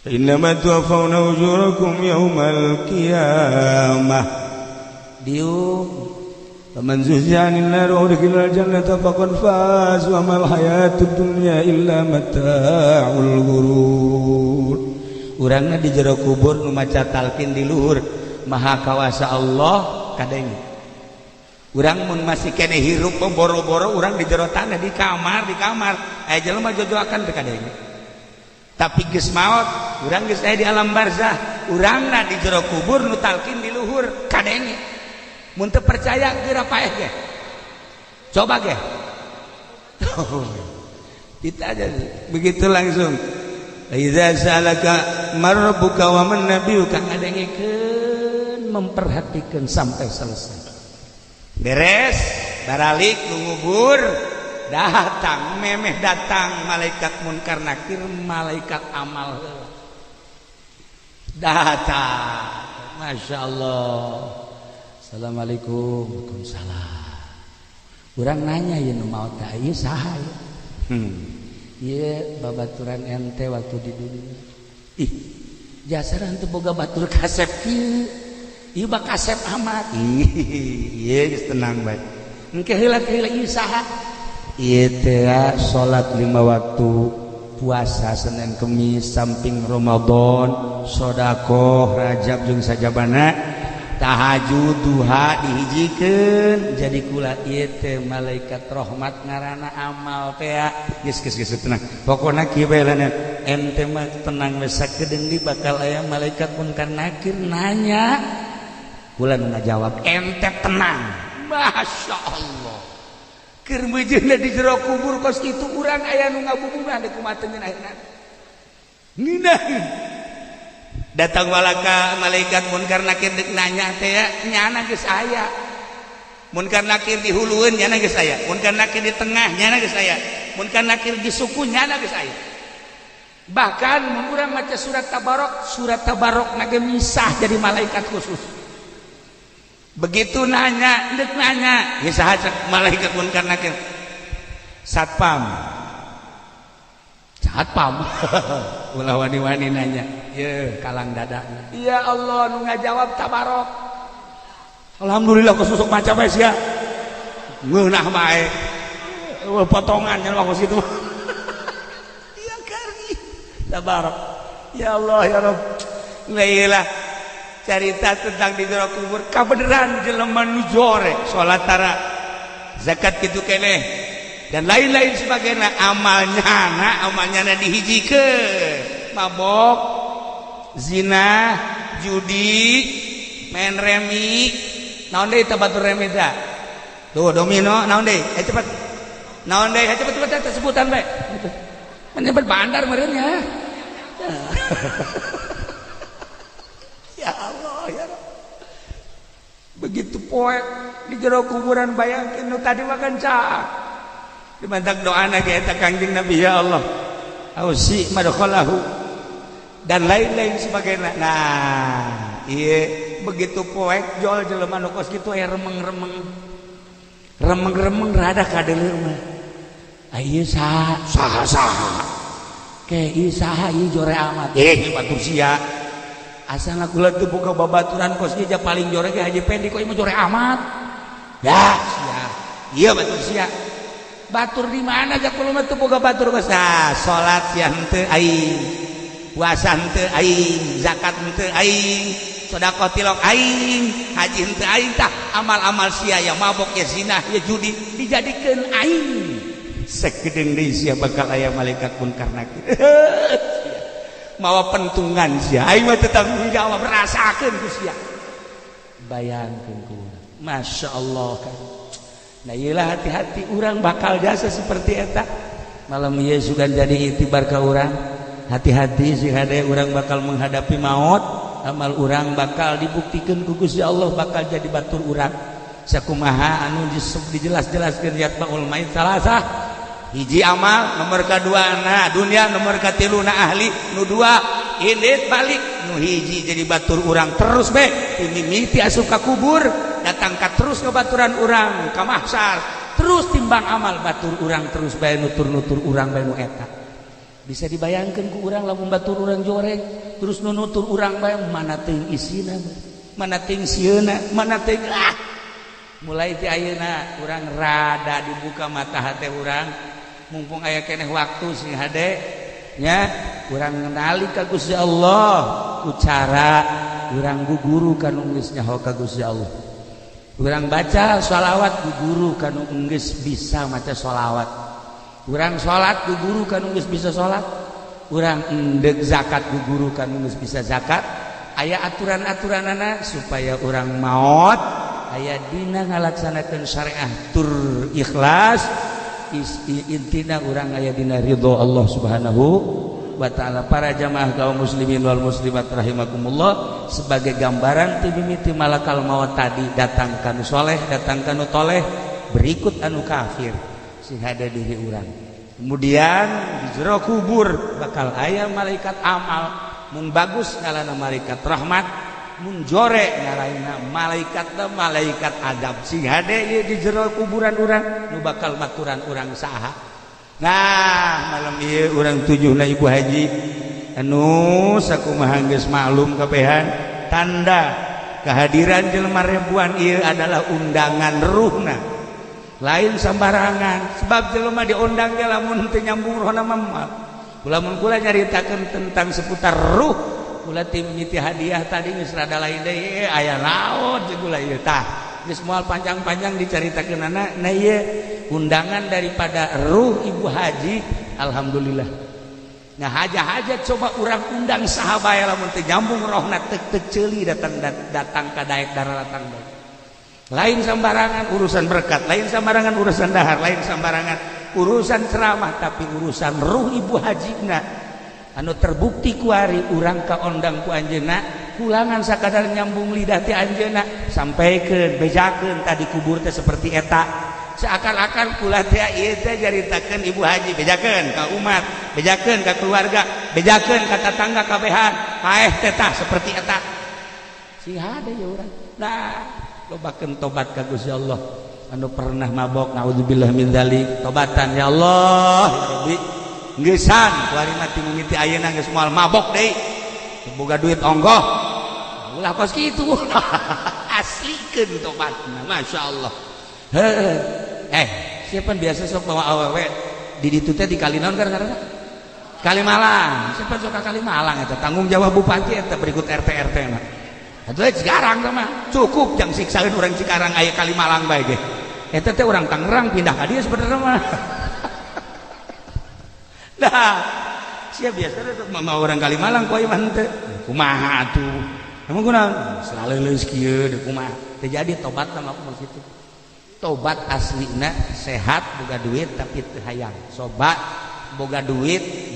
Innama tuwaffawna ujurakum yawmal qiyamah. Diuk. Faman zuhziha 'anil nar wa udkhilal jannata faqad faz wa mal hayatud dunya illa mata'ul ghurur. Urangna di jero kubur nu maca talqin di luhur, maha kawasa Allah kadenge. Urang mun masih kene hirup boro-boro urang di jero tanah di kamar, di kamar aya jelema jojoakan teu kadenge. Tapi geus maot, urang geus aya di alam barzah, urangna di jero kubur nu talqin di luhur kadenge. Mun teu percaya geura paeh ge. Coba ge. Kita aja begitu langsung. Idza sa'alaka marbuka wa man nabiyuka, ngadengekeun, memperhatikan sampai selesai. Beres, baralik nu ngubur, datang memeh datang malaikat munkar nakir, malaikat amal heula. Datang. Masya Allah. Assalamualaikum. Waalaikumsalam. Urang nanya ya nu maot teh ieu saha ya? Ieu babaturan ente waktu di dunia. Ih, jasara henteu boga batur kasep kieu. Ieu bak kasep amat. Ih, ieu geus tenang bae. Engke heula heula ieu saha? Ieu teh salat 5 waktu, puasa Senin Kemis samping Ramadan, sedekah Rajab jeung sajabana, tahajud duha dihijikeun jadi kula ieu teh malaikat rahmat ngaranna amal teh geus geus geus tenang. Pokona kieu bae lanan ente mah tenang we sakedeung di bakal aya malaikat munkar nakir nanya kula nu ngajawab ente tenang. Masya Allah. Keur meujeunna di jero kubur kos kitu urang aya nu ngabubungan deuk kumaha teu ngeunah. Ngeunah. Datang walaka malaikat munkar nakir deuk nanya teh nyana geus aya. Munkar nakir di hulueun nyana geus aya. Munkar nakir di tengah nyana geus aya. Munkar nakir di suku nyana geus aya. Bahkan mun urang maca surat tabarok na ge misah jadi malaikat khusus. Begitu nanya, deuk nanya, geus saha cek malaikat munkar nakir? Satpam. Satpam. Ulah wani-wani nanya. Ye, kalang dadana. Ya Allah nu ngajawab tabarok. Alhamdulillah kesusuk maca bae sia. Ngeunah bae. Potongan nya kos kitu. Iya kari. Tabarok. Ya Allah ya Rabb. Lah carita tentang di jero kubur kabeneran jelema nu jore salat tara zakat kitu keneh dan lain-lain sebagainya amalnya na amalnya na dihijikeun mabok zina judi main remi naon deui teh batur remi teh tuh domino naon deui cepet naon deui cepet cepet sebutan bae menyebut bandar meureun ya. Ya Allah ya Rabb. Begitu poek di jero kuburan bayangkeun nu tadi makan cak dimantak doana ge eta Kangjeng Nabi ya Allah ausi madkhalahu dan lain-lain sebagainya. Nah ieu begitu poek jol jelema nu kos kitu aya remeng-remeng remeng-remeng rada kadeuleu mah ieu saha saha saha ke ieu saha ieu jore amat batur sia asana kula teu boga babaturan kos ieu paling jore ge Haji Pendi kok ieu mah jore amat ya sia ieu batur sia batur di mana aja kula mah teu boga batur kos. Nah salat sia henteu aing puasa henteu aing zakat henteu aing sedekah tilok aing haji henteu aing tah amal-amal sia ya mabok ya zina ya judi dijadikeun aing sakedeung deui sia bakal aya malaikat munkar nakir mawa pentungan sia aing mah teu tanggung jawab rasakeun ku sia Bayangkeun ku urang Masya Allah kan. Nah iyalah hati-hati urang bakal jasa seperti eta malam ieu sugan jadi itibar ka urang hati-hati sih hade urang bakal menghadapi maut amal urang bakal dibuktikan ku Gusti Allah bakal jadi batur urang sakumaha anu dijelas-jelaskeun yatbaul mait salasah hiji amal nomor kedua na dunia nomor katilu na ahli nu dua indit balik nu hiji jadi batur urang terus be mimiti asup ka kubur datang ka terus ke baturan urang ka mahsyar terus timbang amal batur urang terus bae nutur-nutur urang bae nu eta bisa dibayangkeun ku urang lamun batur urang joreng terus nu nutur urang bae mana teuing isina mana teuing sieuna mana teuing ah mulai ti ayeuna urang rada dibuka mata hate urang mumpung aya keneh waktu sing hade nya urang ngenali ka Gusti Allah ku cara urang guguru kanu geus nyaho ka Gusti Allah urang baca sholawat guguru kanu geus bisa maca sholawat urang salat guguru kanu geus bisa salat urang endek zakat guguru kanu geus bisa zakat aya aturan-aturanana supaya urang maot aya dina ngalaksanakeun syariah tur ikhlas intina urang aya dina ridho Allah Subhanahu wa ta'ala. Para jamaah kaum muslimin wal muslimat rahimakumullah, sebagai gambaran ti mimiti malakal maut tadi datang kanu soleh datang kanu toleh berikut anu kafir sing ada diri urang. Kemudian di jero kubur bakal aya malaikat amal mun bagus ngalana malaikat rahmat mun jore ngalaina malaikat malaikat adab sing hade ieu di jero kuburan urang nu bakal maturan urang saha. Nah, malam ieu urang tujuhna Ibu Haji anu sakumaha geus maklum kabehan, tanda kehadiran jelema ribuan ieu adalah undangan ruhna, lain sembarangan. Sebab jelema diundang ge lamun teu nyambung rohna mah. Lamun kula nyaritakeun tentang seputar ruh, kula ti mimiti hadiah tadi geus rada lain deui, aya naon jeung kula ieu. Tah, geus moal panjang-panjang dicaritakeunana. Nah, ieu undangan daripada ruh Ibu Haji, alhamdulillah. Nah, haja-haja coba urang undang saha bae, lamun teu nyambung rohna teu teu ceuli datang datang ka daek datang deui. Lain sembarangan urusan berkat, lain sembarangan urusan dahar, lain sembarangan urusan ceramah, tapi urusan ruh Ibu Hajina anu terbukti kuari urang kaondang ku anjeunna, kulangan sakadar nyambung lidah ti anjeunna, sampaikan, bejakeun tadi kubur teh seperti eta. Seakan-akan kula teh ieu teh nyaritakeun Ibu Haji, bejakeun ka umat, bejakeun ka keluarga, bejakeun ka tetangga kabehan, paeh teh tah seperti eta. Sing hade ya urang. Nah, lobakeun tobat ka Gusti Allah. Anu pernah mabok, naudzubillah min dzalik, tobatan, ya Allah ya Rabbi, geusan kuari mah ti mimiti ayeuna geus moal mabok deui, boga duit onggoh ulah kos kitu. Aslikeun tobatna, Masya Allah. Heuh, eh, siapa biasa sok bawa awewe di ditu teh di kali naon karena Kalimalang? Siapa sok ka Kalimalang? Eta tanggung jawab bupati eta berikut RT RT na. Atuh Cikarang mah cukup jang siksaeun urang Cikarang, aya Kalimalang bae ge. Eta teh urang Tangerang pindah ka dieu sebenarnya mah. Nah, siapa biasa sok mama orang Kalimalang ku mah henteu. Kumaha atuh? Emang kunaon? Selalu leuleus kieu deui kumaha? Teu jadi tobat mah aku kitu. Tobat aslina sehat boga duit tapi teu hayang. Sobat boga duit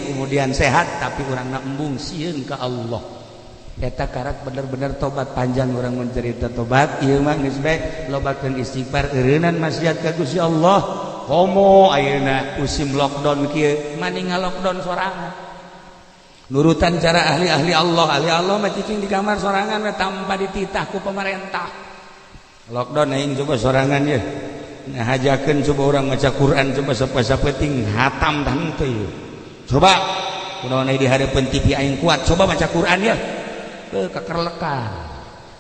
kemudian sehat tapi urangna embung, sieun ka Allah. Eta karak bener-bener tobat. Panjang urang mun cerita tobat ieu mah. Geus bae lobakeun istighfar, eureunnan maksiat ka Gusti Allah. Komo ayeuna musim lockdown kieu, mani ngalockdown sorangan, nurutan cara ahli-ahli Allah. Ahli Allah mah cicing di kamar sorangan we tanpa dititah ku pemerintah. Lockdown aing coba sorangan ya. Nah, hajakeun coba orang maca Quran, coba sapeting hatam tah henteu. Coba kunaon di hadapan TV aing kuat, coba maca Quran ya ke kakerlekan,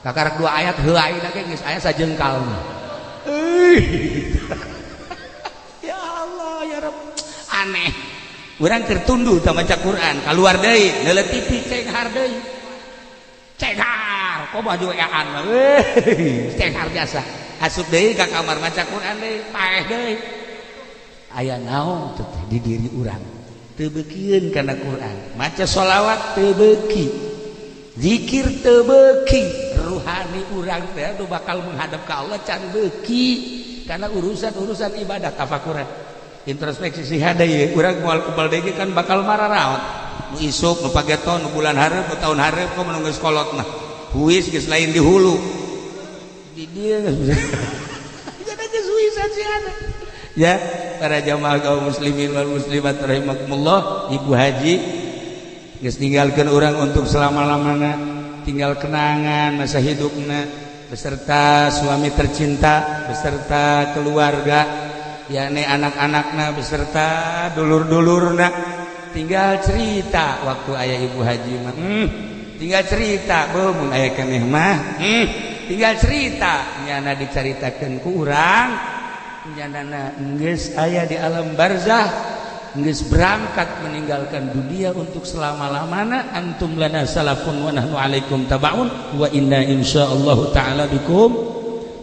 kakarak dua ayat heuh aing ge geus aya sajengkal. Ya Allah ya Rabb, aneh. Urang keur tunduh tah maca Quran, keluar deui neuleuh TV, cenghar deui, cenghar kok baju wean, cenghar biasa. Asup deui ka kamar, maca Quran deui, paeh deui. Aya naon teh di diri urang teu beukieun kana Quran? Maca sholawat teu beuki, zikir teu beuki. Ruhani urang teh anu bakal menghadap ka Allah can beuki karena urusan-urusan ibadah. Tafakuran, introspeksi sih ada ya. Urang moal kebal deui kan, bakal mararaot nu isuk, nu pageton, nu bulan hareup, nu tahun hareup. Kok nu geus kolot mah huis geus lain di hulu, di dieu geus geus huisan sih ada ya. Para jamaah kaum muslimin wal muslimat rahimakumullah, Ibu Haji geus ninggalkeun urang untuk selama-lamana, tinggal kenangan masa hidupna beserta suami tercinta, beserta keluarga, yakni anak-anakna, beserta dulur-dulurna. Tinggal cerita waktu ayah Ibu Haji mah, tinggal cerita beuh mun aya keneh mah, tinggal cerita. Nyana dicaritakeun ku urang, nyana geus aya di alam barzah, geus berangkat meninggalkan dunia untuk selama-lamana. Antum lana salafun wa nahnu alaikum tabaun wa inna insyaallah taala bikum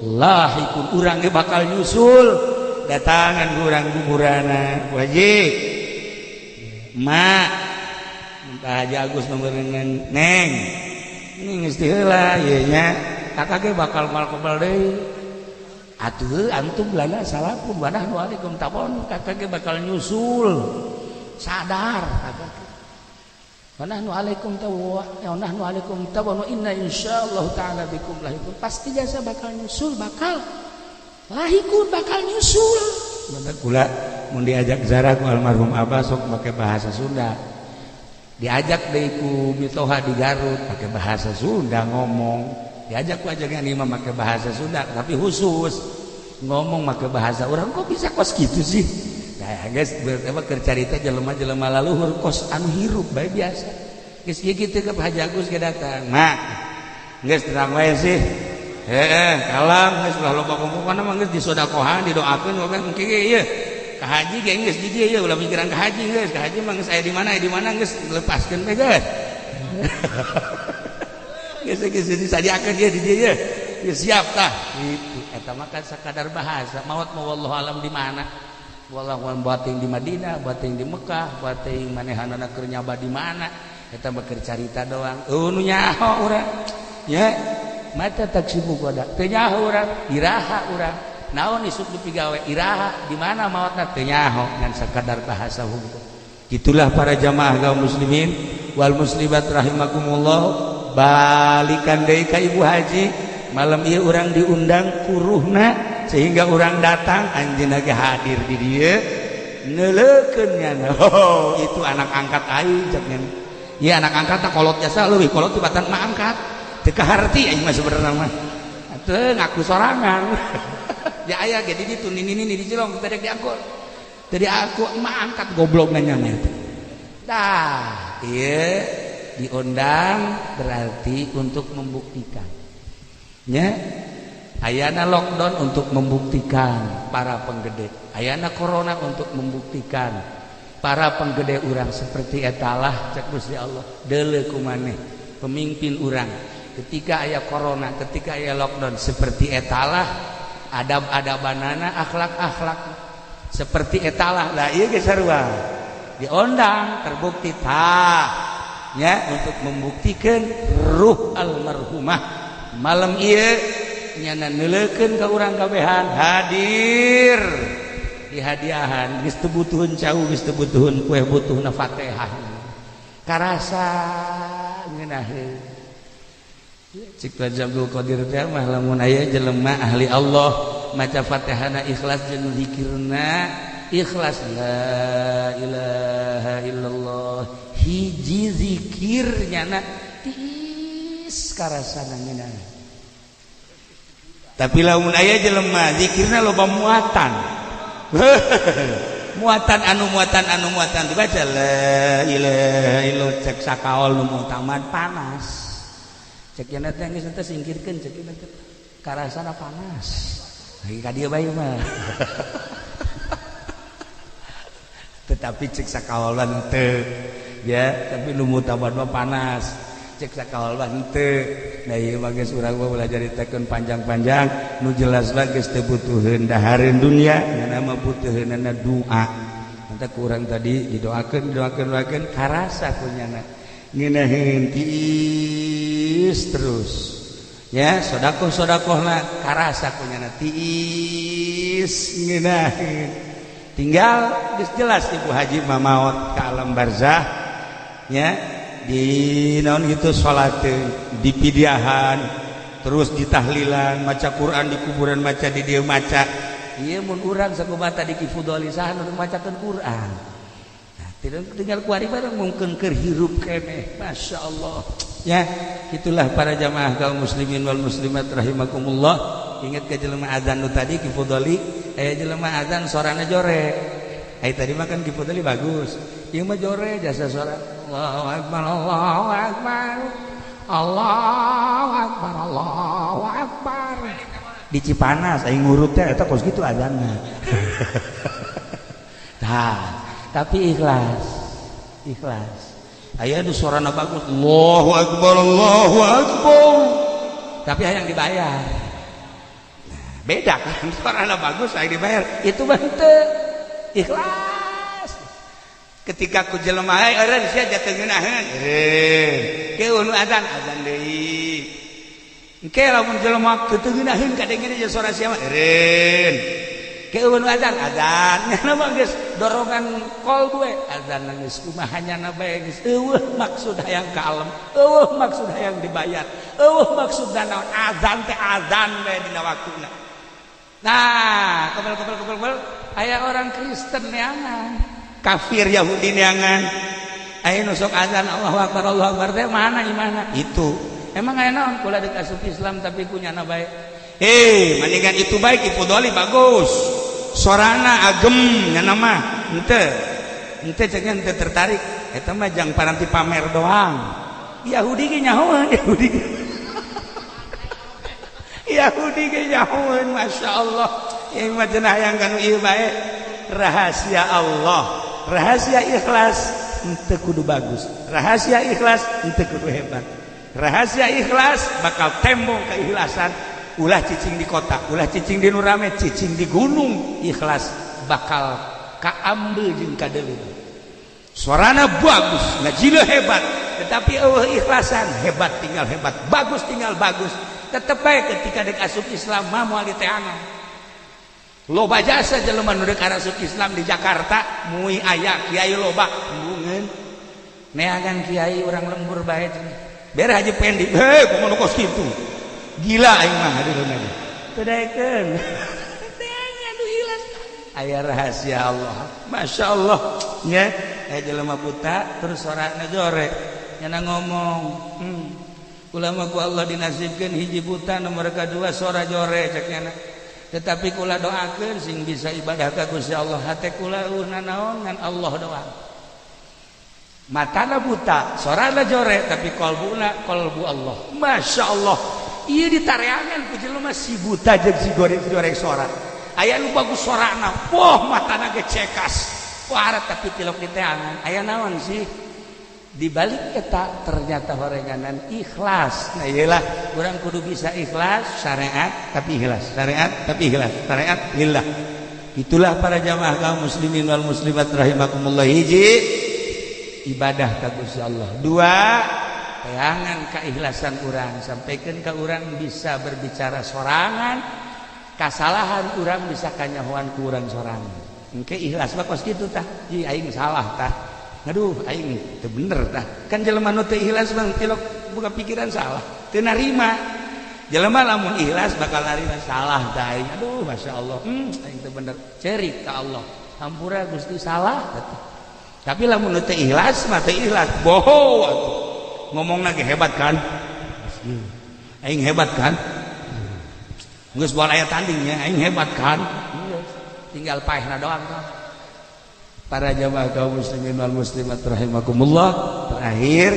lahikun. Urang ge bakal nyusul datangan ku urang kuburana. Bu Haji, Mak, Pak Haji Agus nomor, Neng, ini geus heula ieu nya, kakak ge bakal mal kebal deui atuh. Antum lana salafun wa nahnu alaikum tabaun. Kakak ge bakal nyusul, sadar kakak. Wa nahnu alaikum tawa wa nahnu alaikum tabaun wa inna insyaallah taala bikum lahikun. Pasti jasa bakal nyusul, bakal lahikun, bakal nyusul. Bener kula mun diajak zarah ku almarhum Abah sok make bahasa Sunda, diajak deui ku mitoha di Garut pakai bahasa Sunda ngomong, diajak ku ajakan imam pakai bahasa Sunda, tapi khusus ngomong pakai bahasa orang. Kok bisa kos gitu sih? Nah, geus apa keur carita jelema-jelema laluhur kos anu hirup bae biasa. Geus ieu kitu ke Haji Agus ge datang. Mak, geus tenang wae sih. Heeh, kalam geus ulah loba pokokna mah geus disodakohan, didoakeun wae engke ge ieu. Ka haji ge geus di dieu ieu ulah mikiran ka haji geus, ka haji mah geus aya di mana geus lepaskeun we geus. Geus geus disadiakeun ieu di dieu ieu. Geus siap tah gitu. Eta mah kan sakadar bahasa, maot mah wallahu alam di mana. Wallahu alam bating di Madinah, bating di Mekah, bating manehanana keur nyaba di mana. Eta mah keur carita doang. Eueuh nu nyaho urang. Ya, mata taksibu goda. Teu nyaho urang, iraha urang. Naon isuk dipigawe iraha, di mana maotna teu nyaho ngan sakadar bahasa hungkul. Itulah para jamaah kaum muslimin wal muslimat rahimakumullah. Balikan deui ka Ibu Haji, malam ieu urang diundang kuruhna sehingga urang datang anjeunna ge hadir di dieu neuleukeun nya. Oh, itu anak angkat aing cek nya. Ieu anak angkat tah kolot jasa leuwih kolot tibatan mak angkat. Teu kaharti aing mah sebenarna mah. Teu ngaku sorangan. Ya aya ge di ditu nini-nini di Cilong teu rek diangkut. Teu diaku emak angkat goblok nanya mah. Dah, ieu diundang berarti untuk membuktikan. Nya, ayana lockdown untuk membuktikan para penggede. Ayana corona untuk membuktikan para penggede urang seperti etalah cek Gusti Allah. Deuleu kumaneh pemimpin urang ketika aya corona, ketika aya lockdown seperti etalah adab-adabanana, akhlak-akhlak seperti etalah. Lah ieu ge sarua diondang terbukti tah nya untuk membuktikan ruh almarhumah malam ieu nyana neuleukeun ka urang kabehan hadir dihadiahan geus teu butuheun cau, geus teu butuheun kue, butuhna Fatihah karasa ngeunaheun. Cik Raja Abdul Qadir teh mah lamun aya jelema ahli Allah maca Fatihahna ikhlas jeung zikirna ikhlas la ilaha illallah hiji zikir nyana tiis karasana ngeunah. Tapi lamun aya jelema zikirna loba muatan muatan anu muatan anu muatan dibaca la ilaha illallah cek sakaol nu muktamad panas. Cek nya teh geus teh singkirkeun cek nya teh karasana panas. Lagi ka dieu bae mah. Tetapi cek sakaolan teu ya, tapi nu muktamad mah panas. Cek sakaolan teu. Nah ieu mah geus urang mah ulah caritakeun panjang-panjang, nu jelas mah geus teu butuheun dahareun dunya, ngan mah butuheunana doa. Mantap ku urang tadi didoakeun didoakeun doakeun karasa ku nyana. Ngeunaheun tiis terus ya, sodakoh sodakohna karasa ku nyana tiis ngeunaheun. Tinggal geus jelas Ibu Haji mah maot ka alam barzah ya, di naon gitu salateun, di pidiahan, terus ditahlilan, maca Quran di kuburan, maca di dieu maca. Ieu mun urang sakumaha tadi Ki Fudoli saha nu macakeun Quran. Nah, tinggal kuari bareng mungkin keur hirup keneh. Masya Allah. Ya, itulah para jamaah kaum muslimin wal muslimat rahimakumullah. Ingat ke jelema azan nu tadi Ki Fudoli, aya jelema azan sorana jore. Ai tadi mah kan Ki Fudoli bagus. Ieu mah jore jasa sora. Allahu akbar, Allahu akbar. Allahu akbar, Allahu akbar. Di Cipanas aing ngurut teh eta kos kitu azanna. Tah, tapi ikhlas. Ikhlas. Aya nu sorana bagus, Allahu akbar, Allahu akbar. Tapi hayang dibayar. Nah, beda kan sorana bagus hayang dibayar. Itu mah teu ikhlas. Ketika ku jelema euy eureun sia jatuh ngeunaheun. Eureun. Ke nu azan azan deui. Engke lamun jelema teu ngeunaheun kadenge jeung sora sia mah eureun. Ke nu azan azan nyana mah geus dorongan kolbu we azan geus kumaha nyana bae geus eueuh maksud hayang ka alam, eueuh maksud hayang dibayar, eueuh maksud naon azan teh azan bae dina waktuna. Nah, kebel aya orang Kristen neangan, kafir Yahudi neangan. Aya nu sok azan Allahu akbar Allahu akbar teh mana imana? Itu. Emang aya naon kula deuk asup Islam tapi ku nyana bae. Mendingan itu baik Ibu Doli bagus. Sorana agem nyana mah. Henteu, henteu, cek henteu tertarik. Eta mah jang paranti pamer doang. Yahudi ge nyahoan, Yahudi ge. Yahudi ge nyahoan, Masya Allah. Ieu mah cenah hayang kanu ieu bae. Rahasia Allah, rahasia ikhlas henteu kudu bagus. Rahasia ikhlas henteu kudu hebat. Rahasia ikhlas bakal tembong keikhlasan. Ulah cicing di kota, ulah cicing di nu rame, cicing di gunung, ikhlas bakal kaambil jeung kadeuleu. Suarana bagus, ngajila hebat, tetapi eueuh ikhlasan, hebat tinggal hebat, bagus tinggal bagus. Tetep bae ketika dek asup Islam mah moal diteangan. Loba jasa jelema nu dek asup Islam di Jakarta, mui aya kiai loba, embungeun. Neangan kiai urang lembur bae cenah. Bere Haji Pendi, hei kumaha nu kos kitu. Gila aing mah hadirna ge. Teu daekeun. Neangan nu ikhlas. Aya rahasia Allah. Masya Allah. Nya, aya jelema buta terus sorana jore. Nyana ngomong, Ulama ku Allah dinasibkeun hiji buta, nomor kedua sora jore cek nyana. Tetapi kula doakeun sing bisa ibadah ka Gusti Allah, hate kula eueuh nanaon ngan Allah doang. Matana buta, sorana jore, tapi kolbuna kolbu Allah. Masya Allah. Ieu ditareangan ku jelema si buta jeung si goreng jorek sora. Aya nu bagus sorana, wah matana ge cekas. Wah, tapi tilok diteangan. Aya naon sih? Di balik eta ternyata horenganan ikhlas. Nah iyalah, urang kudu bisa ikhlas, syariat tapi ikhlas, syariat tapi ikhlas, syariat lillah. Itulah para jamaah kaum muslimin wal muslimat rahimakumullah. Hiji, ibadah ka Gusti Allah. Dua, tayangan keikhlasan urang, sampaikan ke urang bisa berbicara sorangan, kasalahan urang bisa kanyahoan ku urang sorangan. Engke ikhlas mah kos kitu tah. Ji aing salah tah. Aduh aing teu bener tah. Kan jelema nu teu ikhlas mah tilok buka pikiran salah, teu narima. Jelema lamun ikhlas bakal narima salah tah aing. Aduh Masya Allah, aing teu bener. Cerik ka Allah. Hampura Gusti salah atuh. Tapi lamun nu teu ikhlas mah teu ikhlas, boho atuh. Ngomong lagi hebat kan? Aing hebat kan? Geus moal aya tandingnya, aing hebat kan? Tinggal paehna doang kan. Para jamaah kaum muslimin wal muslimat rahimakumullah, terakhir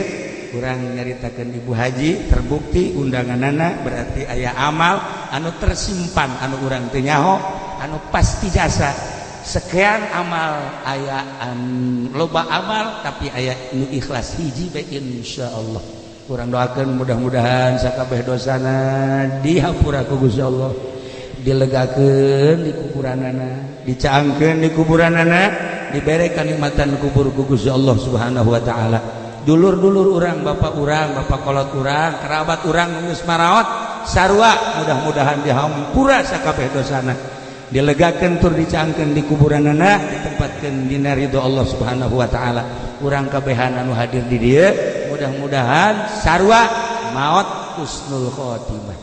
kurang nyaritakeun Ibu Haji terbukti undanganana berarti aya amal anu tersimpan anu urang teu nyaho anu pasti jasa. Sekian amal aya loba amal tapi aya nu ikhlas hiji bae insyaallah. Kurang doakeun mudah-mudahan sakabeh dosana dihampura ku Gusti Allah, dilegakeun di kuburanana, dicaangkeun di kuburanana, dibere kanikmatan kubur ku Gusti Allah Subhanahu wa taala. Dulur-dulur urang, bapak urang, bapak kolot urang, kerabat urang geus maraot sarua mudah-mudahan dihampura sakabeh dosana, dilegakeun tur dicaangkeun di kuburanana, ditempatkeun dina ridho Allah Subhanahu wa taala. Urang kabehan anu hadir di dieu mudah-mudahan sarua maot husnul khotimah.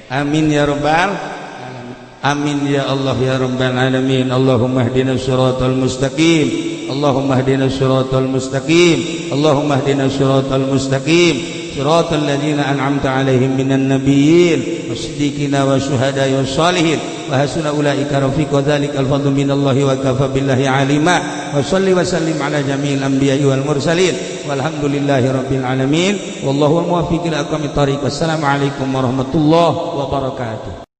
Amin ya rabbal alamin. Amin ya Allah ya rabbal alamin. Allahumma ihdinas siratal mustaqim. Allahumma ihdinas siratal mustaqim. Allahumma ihdinas siratal mustaqim. Siratal ladzina an'amta 'alaihim minan nabiyyin wasiddiqina wasyuhada'i wassalihin wa hasuna ulaika rafiqa. Dzalikal fadlu minallahi wa kafa billahi alima. Wa salli wa sallim ala jami'il anbiya'i wal mursalin walhamdulillahi rabbil alamin wallahu muwaffiq ila aqwamit thariq. Wassalamu alaikum warahmatullahi wabarakatuh.